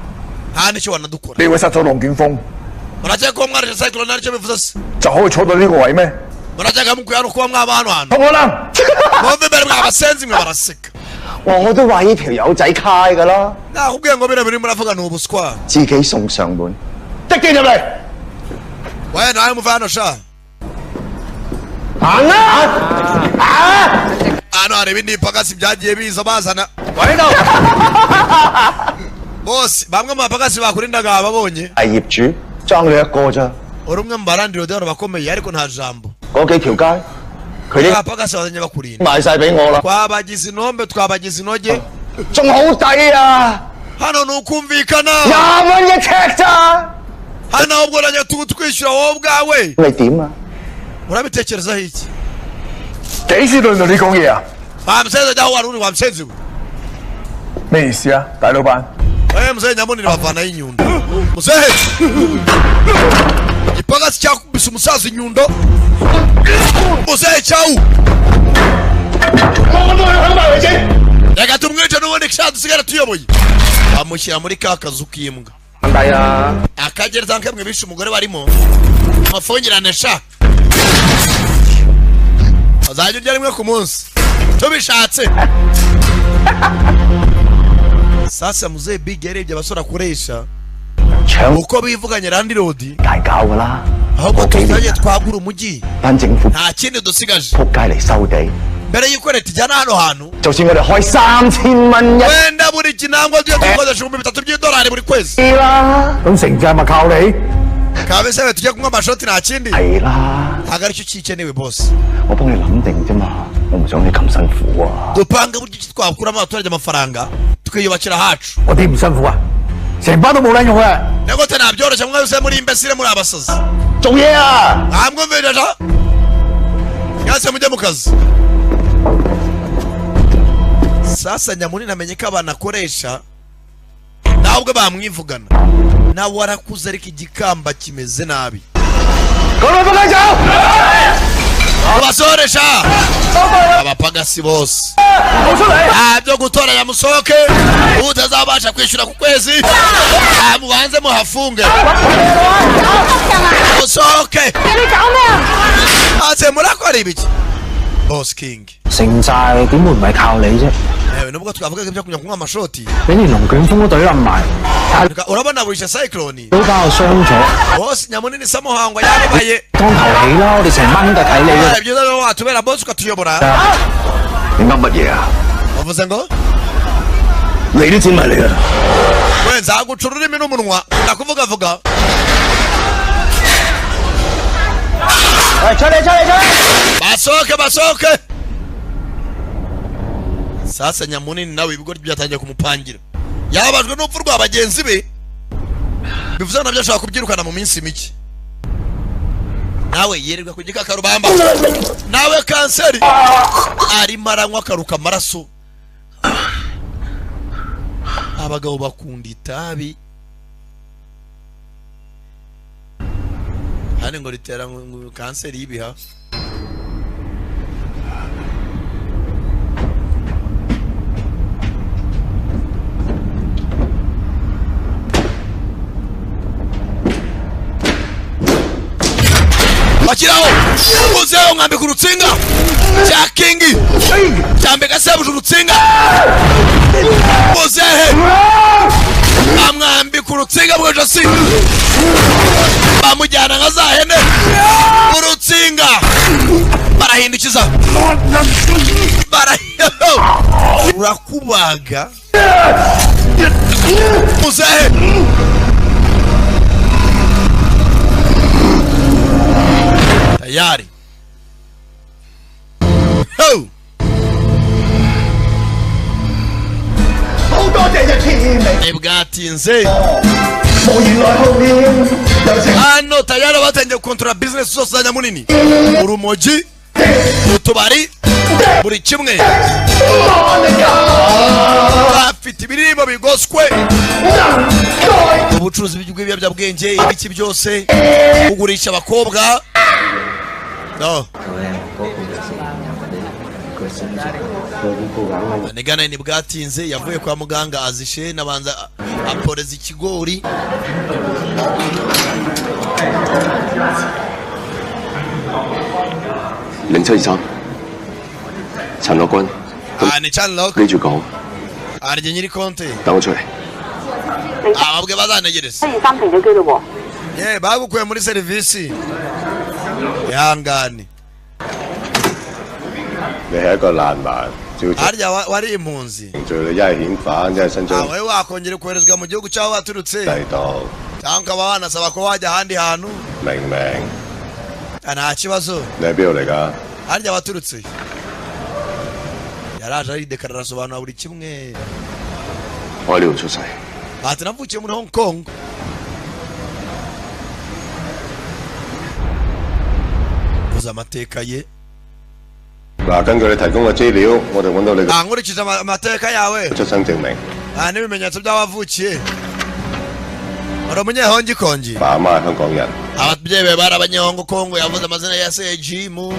Nta n'icyo wanadukora. 你會殺咗龍捲風？ Murakeka ko mwarije cyclone aricyo bivuze se? 就可以坐到呢個位咩？ Murakeka mukwiye hano kuba mwaba hano hantu? 同我啦！ Mwumve imbere mwabasenzi mwe baraseka. 我都話呢條友仔揩㗎啦。 Nakubwiye ngo bino biri muravuga ni ubuswa. 自己送上門，的機入嚟。 Wewe nawe muva hano sha. 行啦！ Hano hari ibindi bipagasi byagiye biza bazana. Bose bamwe mu bapagasi bakurindaga babonye. 係業主爭你一個咋？ Uri umwe mu barandiro hano bakomeye ariko nta jambo. 嗰幾條街佢啲 abapagasi bazanye bakurinda. 賣晒俾我啦。 Twabagize inombe twabagize inoge. 仲好抵啊！ Hano ni ukumvikana. 20蚊一尺咋？ Hano ahubwo urajya twishyura wowe ubwawe. 你點啊？ Urabitekerezaho iki? 幾時輪到你講嘢啊？ Wa musenzi ajya aho wari uri wa musenzi we. 咩意思啊，大老闆？ Wewe muzehe nyamunini bavanayo inyundo. Muzehe! Igipagasi cyakubise umusaza inyundo. Muzehe cyawu! Reka tumwice n'ubundi sha dusigara tuyoboye. Bamushyira muri ka kazu k'imbwa. Akagereza kamwe bishe umugore barimo. Amafungirane sha. Azajya urya rimwe ku munsi. Tubishatse. Sasa muzehe Big yarebye abasore akoresha uko bivuganye landlord 大搞㗎啦， ahubwo tuzajye twagura umujyi 班政府 nta kindi dusigaje 撲街嚟收地， mbere y'uko leta ijyana hano hantu 就算我哋開3000蚊一 wenda buri kinangwa tugiye dukoresha $3,000 by'idolari buri kwezi 啦， 咁城寨咪靠你？ kabese tujye kunywa amashoti nta kindi 係啦， Ntabwo aricyo kikenewe, boss. 我幫你諗定啫嘛，我唔想你咁辛苦啊。 Dupanga buryo ki twakuramo abaturage amafaranga, tukiyubakira ahacu. 我點唔辛苦啊？成班都冇撚用啊！ Nyagote ntabyoroshye mwese muri imbesire, muri abasazi. 做嘢啊！ Mwamwumvirira mwese, mujye mu kazi. Sasa nyamunini amenye ko abantu akoresha nawe ubwe bamwivugana, nawe warakuze ariko igikamba kimeze nabi. Basoresha abapagasi bose, nta byo gutoranya, musohoke. Utazabasha kwishyura ku kwezi, mubanze muhafunge, musohoke. Ase murakora ibiki, boss King? 城寨點會唔係靠你啫？ Ewe, nubwo twavugaga ibyo kujya kunywa amashoti, 俾連龍捲風都懟冧埋， urabona wishe cyclone 都把我傷咗， boss nyamunini samuhangwa yababaye. 當頭起啦！我哋成班兄弟睇你啊！ Byiza rero watubera boss ukatuyobora. 你噏乜嘢啊？ Wavuze ngo 你都剪埋你啊！ We, nzaguca ururimi n'umunwa, ndakuvugavuga. 喂，出嚟出嚟出嚟！ Basohoke, basohoke. Sasa nyamunini nawe ibigoryi byatangiye kumupangira, yababajwe n'urupfu rwa bagenzi be, bivuze ngo nabyo ashobora kubyirukana mu minsi mike. Nawe yererwa ku gikakarubamba, nawe kanseri, arimo aranywa akaruka amaraso. Abagabo bakunda itabi hano ngo ritera ngo kanseri y'ibihaha. Bashyiraho uzeho mwambika urutsinga cya kingi cyambika sebuja urutsinga, muzehe bamwambika urutsinga mu ijosi, bamujyana nka za hene urutsinga, barahindukiza, bara urakubaga muzehe. Tayari. Ho! 好多謝日天明， Ntibwatinze. 無言來後面有情 Hano tayari batangiye gukontorora bizinesi zose za nyamunini, urumogi, utubari, buri kimwe. Bafite ibirimo bigoswe, ubucuruzi bw'ibiyobyabwenge, ibiki byose, kugurisha abakobwa, no nigana. Ntibwatinze, yavuye kwa muganga azishe nabanza aporeza ikigori. 0723，陳樂君， Ah, ni Chan Lock. 記住講， Arye nyiri konti. 等我出嚟。 Ababwe bazantegereza. 723停咗機咯 Ye, bagukuye muri serivisi, ihangane. 你係一個難民，照 Harya wari impunzi. 程序你一係遣返，一係申請 Wowe wakongera koherezwa mu gihugu cy'aho waturutse, 第度， cyangwa ukaba wanasaba ko wajya ahandi hantu. 明唔明？ Ah, nta kibazo. 你喺邊度嚟㗎？ Harya waturutse? Yaraje aridekarara, asobanura buri kimwe. 我喺呢度出世， Ati navukiye muri Hong Kong. Uzi amateka ye. 嗱，根據你提供嘅資料，我哋揾到你 Ah, nkurikije amateka yawe 嘅出生證明， n'ibimenyetso by'abavukiye, uri umunyehongikongi. 爸阿媽係香港人， Ababyeyi be bari abanyehongo Kongo. Yavuze amazina ya se Jimu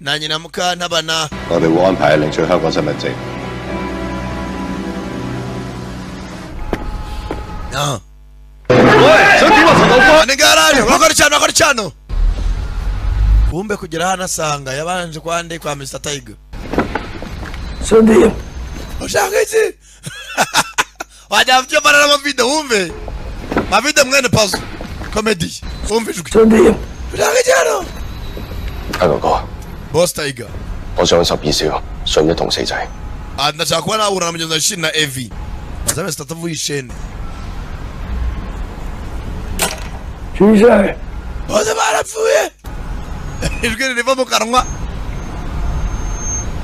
na nyina Mukantabana. 我哋會安排你領取香港身份證。 Ah. 喂，想點啊，陳老哥？ Ni garaje urakora cyane, urakora cyane. Kumbe kugera hano asanga yabanje kwande kwa Mr Tiger. 想點？ Ushaka iki? Wajya mfite bara n'amavideo, wumve mavide mwene pazo comedy, wumve ijwi. 想點？ Ushaka iki hano? 阿牛哥， Boss Tiger. 我想12少信一同四仔， Ah, ndashaka kuba nahura na mugenzi wa Shin na Evi maze amezi 3 avuye ishene. 主席， Bose barapfuye. Ijwi ririva mu kanwa.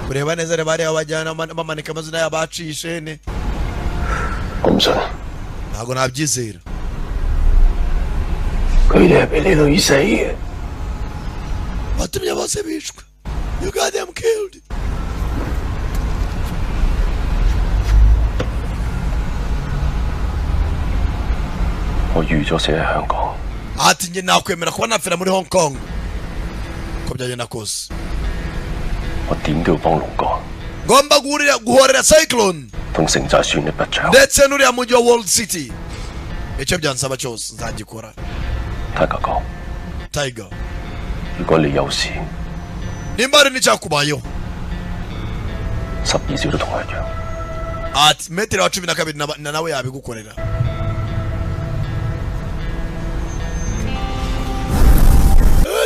Kureba neza reba hariya bajyana bamanika amazina y'abaciye ishene. 我唔信。 Ntabwo nabyizera. 佢哋係俾你累死嘅。 Watumye bose bicwa. You got them killed. 我預咗死喺香港。 Ati njye nakwemera kuba napfira muri Hong Kong, uko byagenda kose. 我點都要幫龍哥 Ngomba guhurira guhorera Cyclone 同城寨算一筆帳。 ndetse n'uriya mujyi wa World City. Icyo byansaba cyose nzagikora. 泰格哥， Tiger, 如果你有事， nimba hari n'icyakubayeho, 十二少都同我一樣。 Ati metero wa 12 na nawe yabigukorera.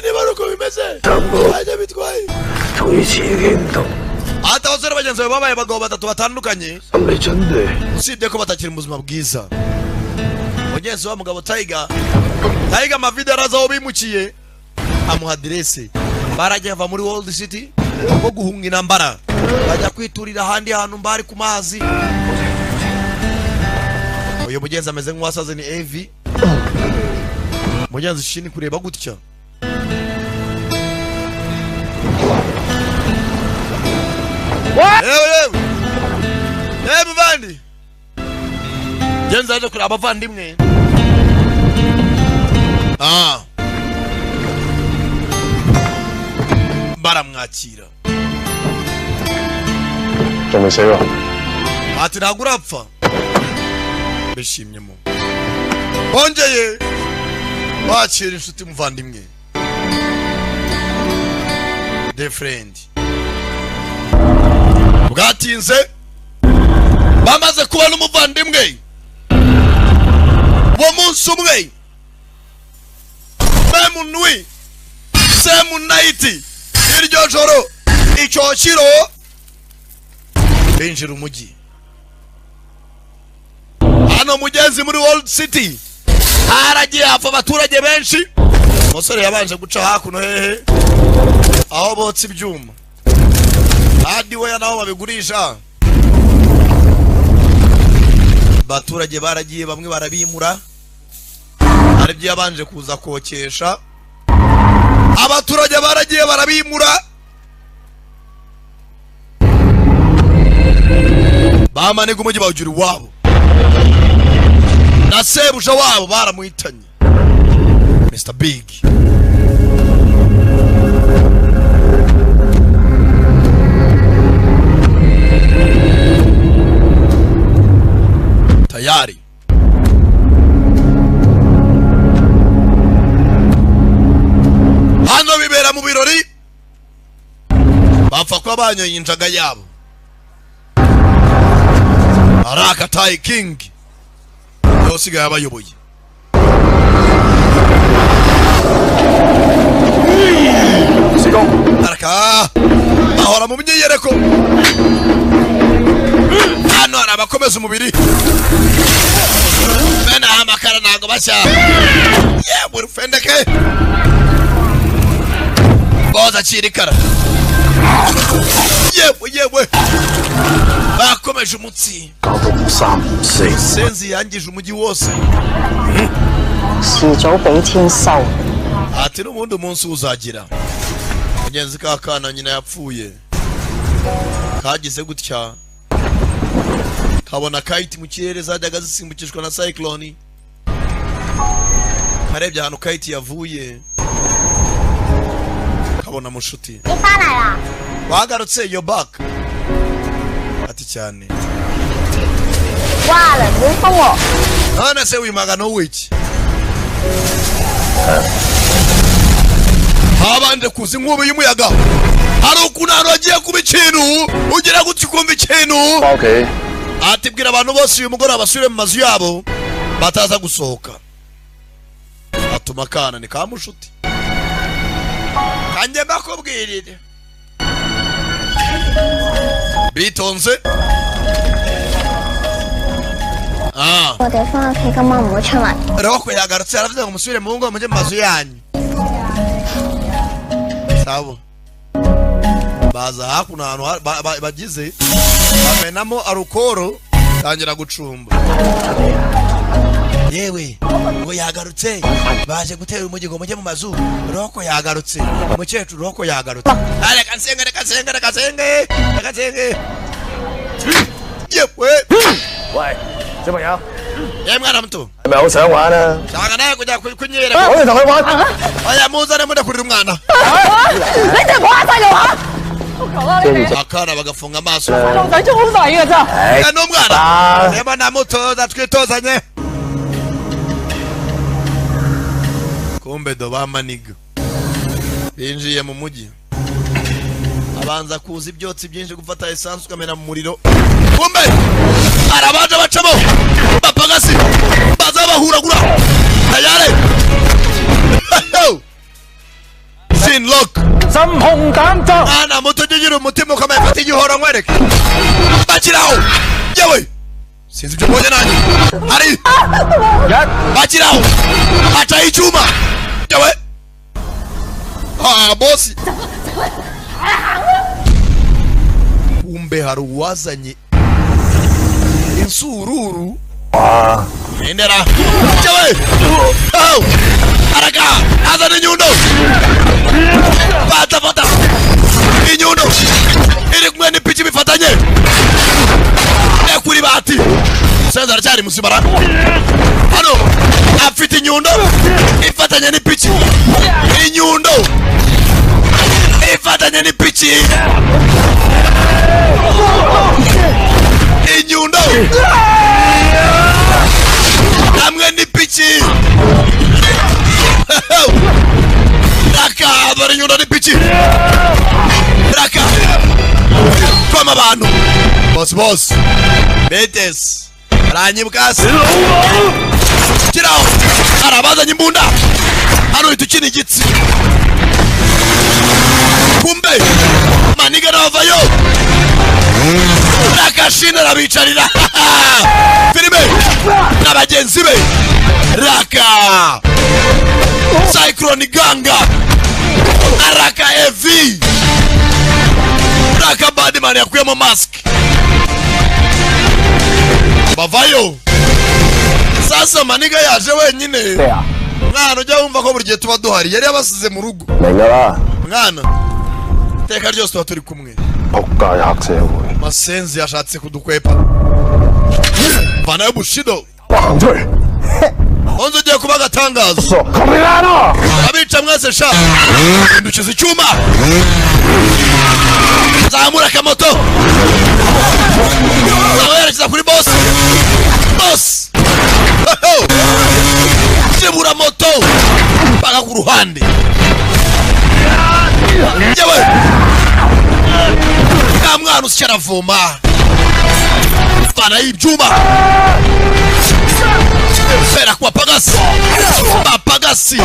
Niba ari uko bimeze, ntacyo bitwaye. 同以前已經唔同， Ati abasore bagenzi bawe babaye abagabo batatu batandukanye, 心理準備。 usibye ko batakiri mu buzima bwiza. Mugenzi wa mugabo Tiger, Tiger Mavide, araza aho bimukiye, amuha aderese. Barajya bava muri World City bwo guhunga intambara, bajya kwiturira ahandi hantu mbari ku mazi. Uyu mugenzi ameze nk'uwasaze, ni Evi mugenzi shini kureba gutya. Yewe yewe yewe muvandi, genzi aje kureba abavandimwe. Ah, baramwakira. 仲未死喎？ Ati ntabwo urapfa, bishimyemo, bongeye bakira inshuti muvandimwe, the friend. Bwatinze bamaze kubona umuvandimwe uwo munsi umwe, même nuit, same night, iryo joro, icyo kiro binjira umujyi. Hano mugenzi muri World City haragiye hapfa abaturage benshi. Umusore yabanje guca hakuno hehe, aho botsa ibyuma, hardware, naho babigurisha. Abaturage baragiye bamwe barabimura, hari ibyo yabanje kuza kokesha. Abaturage baragiye barabimura, bamaniga umujyi bawugira iwabo, na sebuja wabo baramuhitanye, Mr Big. Tayari hano bibera mu birori, bapfa kuba banyoye injaga yabo. Arakatayi King niwe usigaye abayoboye. Araka ahora mu myiyereko. Hano hari abakomeza umubiri, bene amakara ntabwo bashya. Yewe rufendeke boza akira ikara. Yewe yewe, bakomeje umutsi. 九六三四 Senzi yangije umujyi wose. 遲早俾天收。 Ati n'ubundi umunsi uzagira. Mugenzi ka kana nyina yapfuye, kagize gutya kabona kite mu kirere zajyaga zisimbukishwa na cyclone. Karebye ahantu kite yavuye, kabona mushuti. 你翻嚟啦？ Wagarutse, yo back. Ati cyane. 哇，雷鋒喎！ None se wimagana wiki habanje kuza inkubi y'umuyaga. Hari ukuntu ahantu hagiye kuba ikintu, ugira gutya ukumva ikintu. 翻屋企。 Ati bwira abantu bose uyu mugoroba basubire mu mazu yabo, bataza gusohoka. Atuma akana ni ka mushuti kanjye mbakubwirire bitonze. Ah. 我哋翻屋企今晚唔好出嚟。 Roko yagarutse, aravuze ngo musubire mu ngo, mujye mu mazu yanyu. Sabo baza hakuno ahantu bagize bamenamo arukoro, tangira gucumba. Yewe, ngo yagarutse, baje gutera umujyi ngo mujye mu mazu. Roko yagarutse, umukecuru Roko yagarutse. Ah, reka nsenge, reka nsenge, reka nsenge, reka nsenge. Yewe! 喂，小朋友， Ye mwana muto, 係咪好想玩啊？ shaka nawe kujya kunyerera. 我哋同佢玩。 Oya, muzane mudakurira umwana. 你哋唔好呃細路嚇！我求啦你哋， Akana bagafunga amaso. 細路仔中好細㗎咋。 Ya, n'umwana reba namutoza, twitozanye. Kumbe do bamaniga binjiye mu mujyi, abanza kuza ibyotsi byinshi, gufata esanse ukamena mu muriro. Kumbe arabaje bacamo bapagasi, baza bahuragura tayare. Sin lock. 心紅膽壯， Mwana muto, ujye ugira umutima ukomeye, fata igihoro nkwereke. Bakiraho. Yewe, sinzi ibyo mbonye nanjye hari. Bakiraho, acaho icyuma. Yewe, ah, bosi, kumbe hari uwazanye insururu endera. Yewe, oh, araka azana inyundo, fata fata inyundo iri kumwe n'ipiki bifatanye kuri bati. Musenzi aracyari muzima ra? Hano afite inyundo ifatanye n'ipiki, inyundo ifatanye n'ipiki, inyundo hamwe n'ipiki. Raka dore inyundo n'ipiki, raka koma abantu. Boss, boss, betes aranyibwa se? Kiraho arabazanye imbunda hano, uhita ukina igitsi. Kumbe maniga navayo, rakashina arabicarira filime na bagenzi be. Raka Cyclone Ganga, araka ev raka Badman yakuyemo mask, bavayo. Sasa maniga yaje wenyine. Mwana, ujya wumva ko buri gihe tuba duhari, yari yabasize mu rugo. 明㗎啦， Mwana, iteka ryose tuba turi kumwe. 仆街黑社會， Masenzi yashatse kudukwepa, vanayo bushido. 行出去， Onze ugiye kuba agatangaza. 傻，求你啦咯！ Abica mwese sha. Hindukiza icyuma, zamura akamoto, yerekeza kuri boss. Boss kibura moto paka ku ruhande. Yewe, nta mwana usya aravoma, vanayo ibyuma, fera ku bapagasi, bapagasi,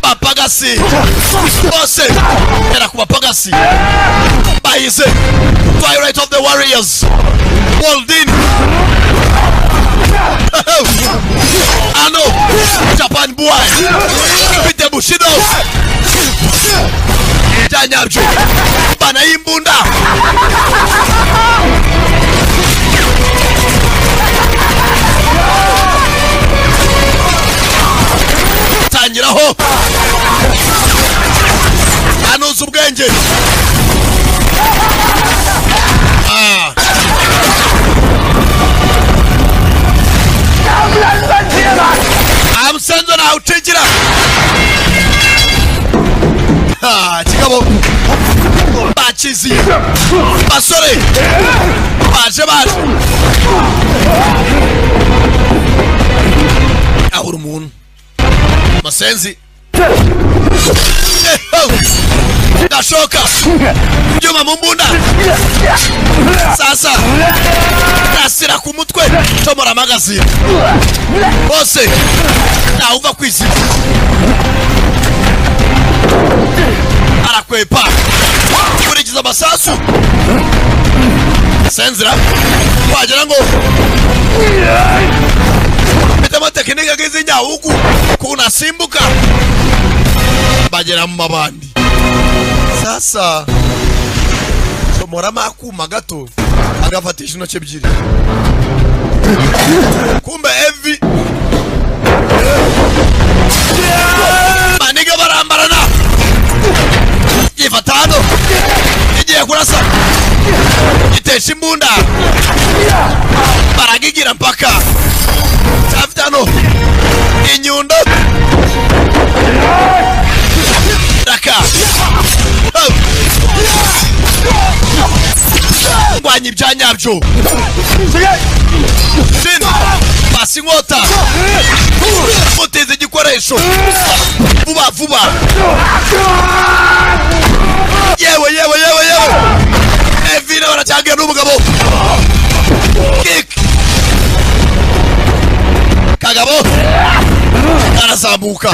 bapagasi bose, fera ku bapagasi bahize. Twilight of the Warriors, Waldin ano Japan boy mfite bushido bya nyabyo, bana y'imbunda. Tangiraho anuza ubwenge. Ah. Amusenzo nawe ucikira. Ah, kigabo bakiziye basore, baje baje ahura umuntu masenzi. Ndashoka ibyuma mu mbunda, sasa rasira ku mutwe, comora amagazine bose, ntawuva ku izina. Arakwepa, kurikiza amasasu senzira, wagira ngo mfitemo tekinike nk'iz'inyahugu kunasimbuka. Bagera mu mabandi. Sasa somoramo akuma gato, agafatisha intoki ebyiri. Kumbe Evi maniga barambarana, yifata hano, igiye kurasa, gitesha imbunda, baragigira mpaka afite hano inyundo. Raka ngwanya ibya nyabyo. Jin pasi inkota, muteze igikoresho vuba vuba. Yewe yewe yewe yewe, Evina baracyagira n'umugabo. Kick kagabo arazamuka,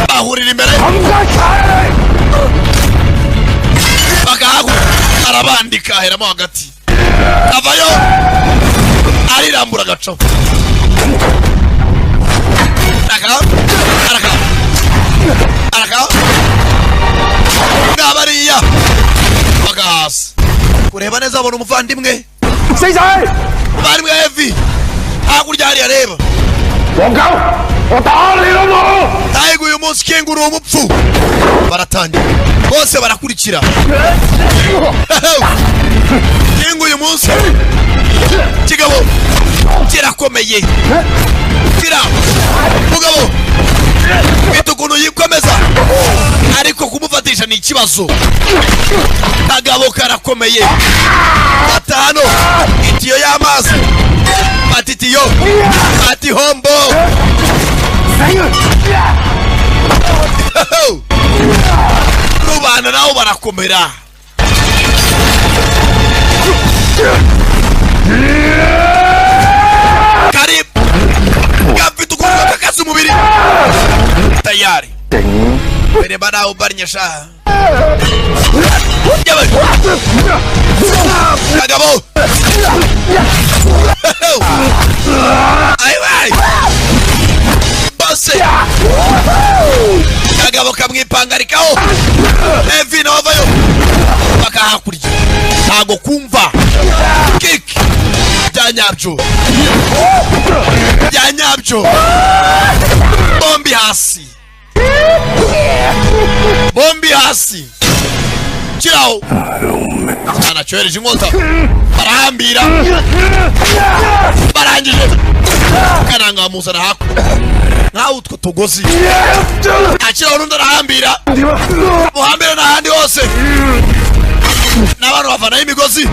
bahurira imbere, bagahagu arabandika, aheramo hagati, avayo arirambura agaco. Araka araka araka ngabariya bagahasi kureba neza, abona umuvandimwe umuvandimwe Evi hakurya hariya. Reba Tiger, uyu munsi King uri umupfu. Baratangira bose barakurikira. King uyu munsi kigabo kirakomeye, kira mugabo mfite ukuntu yikomeza, ariko kumufatisha ni ikibazo. Kagabo karakomeye. Batano itiyo y'amazi, batitiyo bati hombo. Rubanda nabo barakomera. Karibu gafite ukuntu gakakaza umubiri tayari bereba nawe ubarnyesha. Kagabo ayiwayi bose, kagabo kamwipangarikaho. Evi nawe avayo paka hakurya, ntago kumva kick bya nyabyo bya nyabyo. Bombi hasi, bombi hasi. Kiraho anacyohereje inkota, barahambira, barangije kananga bamuzana hakurya nkaho utwo tugozi. Akiraho n'undi arahambira, muhambira n'ahandi hose n'abantu bavanaho imigozi.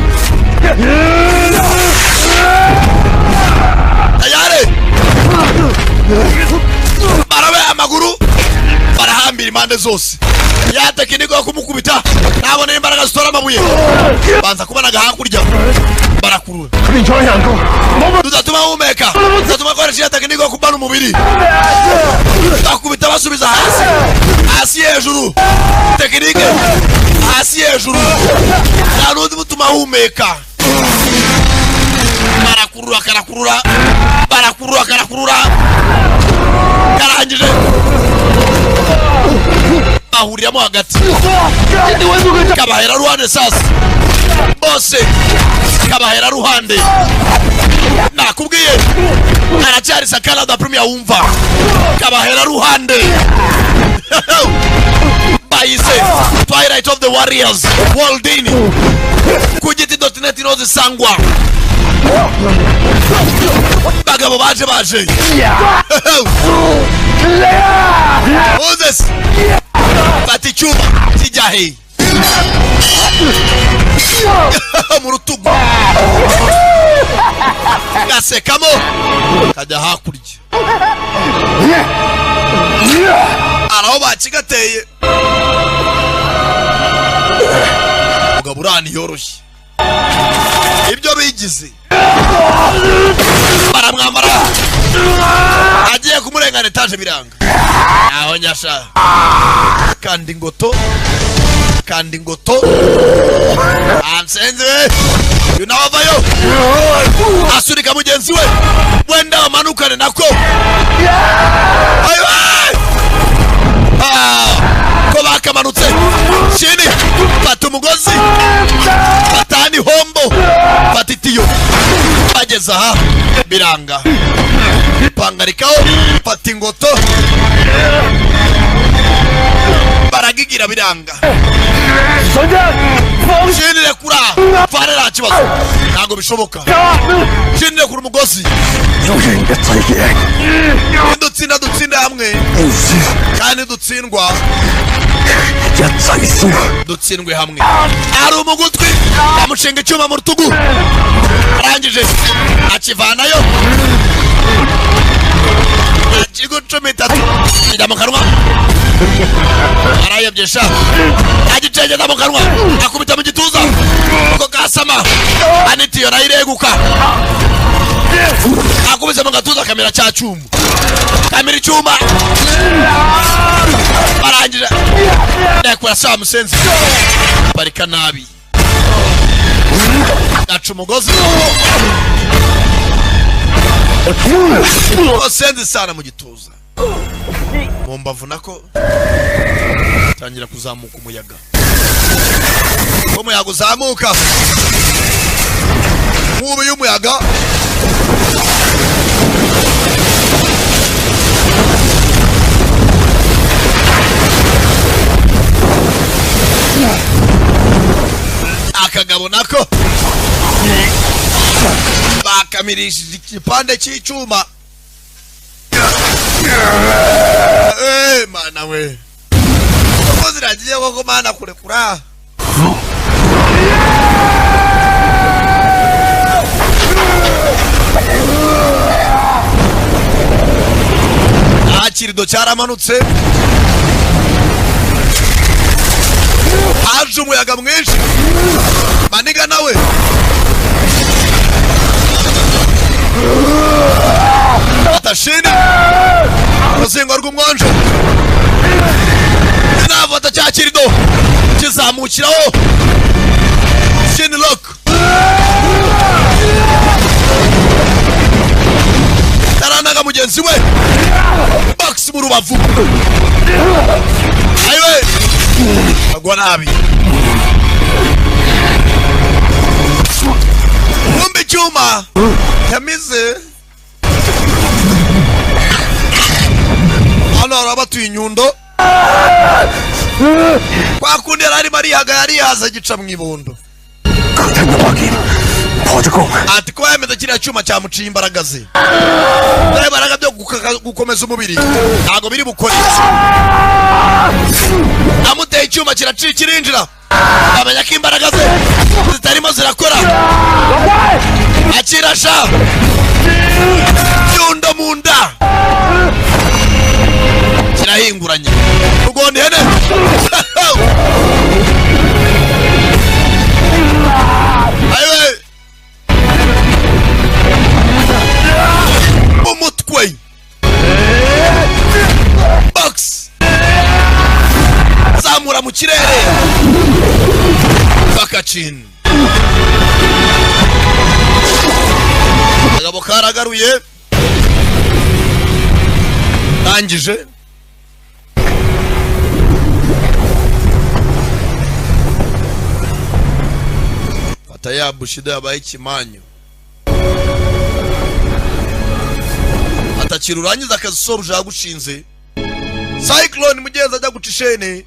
Tayari barabe amaguru, barahambira impande zose. Ya tekiniko yo kumukubita ntabona imbaraga zitora amabuye, banza kubanaga hakurya, barakurura. Tudatuma humeka, tudatuma akoresha ya tekiniko yo kubana umubiri, bakubita basubiza hasi, hasi hejuru, tekinike hasi hejuru, nta n'undi mutuma humeka. Barakurura karakurura, barakurura karakurura, karangije bahuriramo hagati, kabahera ruhande. Sasa bose kabahera ruhande. Nakubwiye aracyari Sakara da Premier wumva kabahera ruhande. Bayise Twilight of the Warriors Waldini ku giti.net inoze sangwa. Bagabo baje baje. Moses fata icyuma kijya he mu rutugu, gasekamo kajya hakurya, araho bakigateye. Mugabo urani yoroshye ibyo bigize, baramwambara, agiye kumurengana etaje biranga. Aho nyasha kandi ingoto, kandi ingoto ansenze uyu nawe avayo asurika mugenzi we, wenda bamanukane nako. Ayiwe! Ah! Kamanutse chini, fata umugozi, fatani hombo, fata itiyo, bageza aha biranga, pangarikaho, fata ingoto, baragigira biranga. Chini rekura, fare nta kibazo, ntabwo bishoboka. Chini rekura umugozi, dutsinda dutsinda hamwe, kandi dutsindwa dutsindwe hamwe. Ari umugutwi amushinga icyuma mu rutugu, arangije akivanayo ikigo 13 kijya mu kanwa, arayebyesha agicengeza mu kanwa, akubita mu gituza uko kasama, anitiyo nayo ireguka, akubise mu gatuza kamera cya cyuma, kamera icyuma, barangije ndakora saa musenzi parika nabi, gaca umugozi musenzi sana mu gituza, mu mbavu nako tangira kuzamuka umuyaga, umuyaga uzamuka nkubi y'umuyaga. Akagabo nako bakamirishije igipande cy'icyuma. Mana we, uko ziragiye koko mana kurekura. Akirido cyaramanutse, haje umuyaga mwinshi, maniga nawe atashini uruzingo rw'umwanjo, navata cya kirido kizamukiraho shin lock, taranaga mugenzi we box mu rubavu, ayiwe agwa nabi, kumbe icyuma yamize. Hano hari abatuye inyundo, kwa kundi yari arimo arihaga yarihaza gica mu ibondo, ati kuba yameze kiriya cyuma cyamuciye imbaraga ze, imbaraga byo gukomeza umubiri ntabwo biri bukore. Amuteye icyuma kiracika kirinjira, amenya ko imbaraga ze zitarimo zirakora, akirasha nyundo mu nda kirahinguranye, rugonda ihene. Ayiwe umutwe box zamura mu kirere bakacin, akagabo karagaruye tangije fata ya bushido yabaye ikimanyu, atakira urangiza akazi sobuja yagushinze. Cyclone mugenzi ajya guca ishene,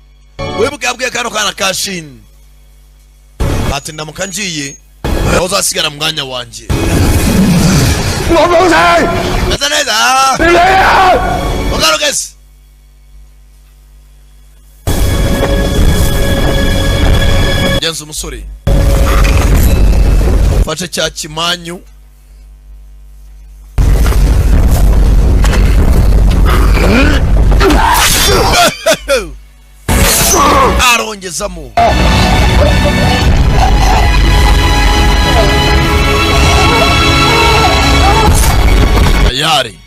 wibuke yabwiye kano kana ka Shin ati ndamuka ngiye aho uzasigara mu mwanya wanjye. Meze neza ugaruke se. Mugenzi umusore mfashe cya kimanyu, arongezamo tayari.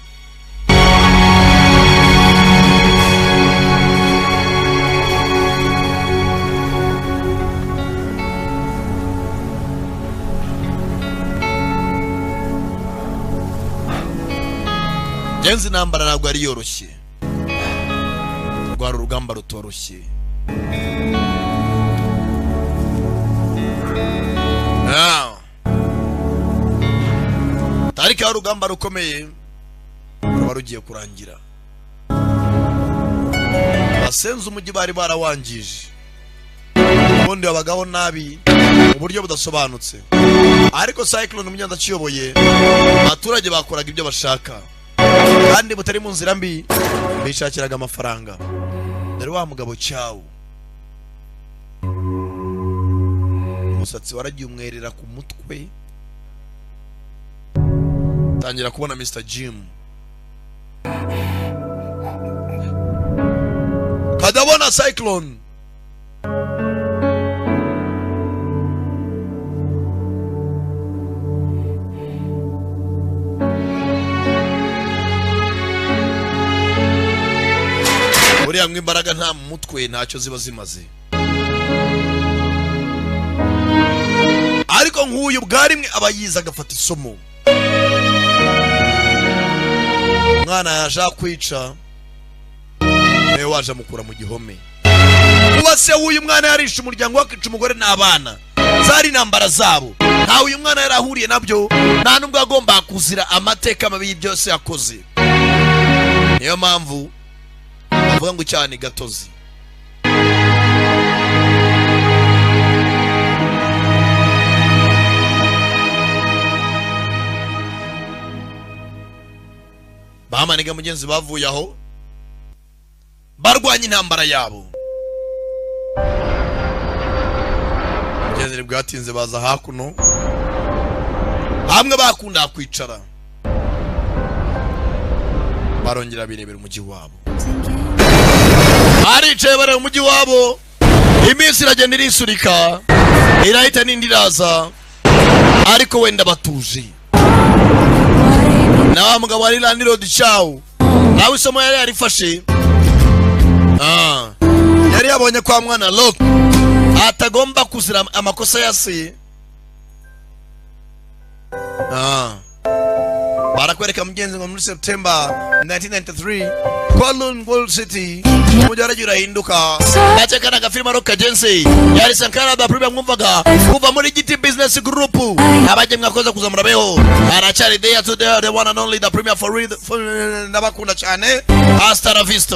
Genzi intambara ntabwo ari yoroshye, rwari urugamba rutoroshye. Ah. Tariki y'urugamba rukomeye ruba rugiye kurangira. Basenze umujyi bari barawangije, ubundi babagaho nabi mu buryo budasobanutse, ariko Cyclone umunyanda akiyoboye, abaturage bakoraga ibyo bashaka kandi butari mu nzira mbi, bishakiraga amafaranga. Dore wa mugabo cyawo, umusatsi waragiye umwerera ku mutwe, tangira kubona Mr Jim kadabona Cyclone. Buriya ngo imbaraga nta mu mutwe ntacyo ziba zimaze, ariko nk'uyu bwa rimwe aba yize agafata isomo. Umwana yaje kwica nawe waje amukura mu gihome. Kuba se w'uyu mwana yarishe umuryango wakica umugore n'abana, zari intambara zabo, ntawe uyu mwana yarahuriye nabyo, nta nubwo agomba kuzira amateka mabi byose yakoze. Niyo mpamvu bavuga ngo icyaha ni gatozi. Bahamaniga mugenzi bavuye aho barwanya intambara yabo. Mugenzi bwatinze baza hakuno, hamwe bakunda kwicara, barongera birebera umujyi wabo. Aricaye bareba umujyi wabo, iminsi iragenda irisurika, irahita n'indi iraza, ariko wenda batuje. Na wa mugabo wari landlord cyawo nawe isomo yari yarifashe. Yari yabonye kwa mwana Lok atagomba kuzira amakosa ya se. Barakwereka mugenzi ngo muri September 1993 Kowloon World City umujyi waragiye urahinduka. Ndakeka n'agafilime ari kagenzi yari Sankara da Prime mwumvaga kuva muri Giti Business Group, abajye mwakoze kuzamura beho aracyari there to the one and only the premier for real, ndabakunda cyane. Hasta la vista.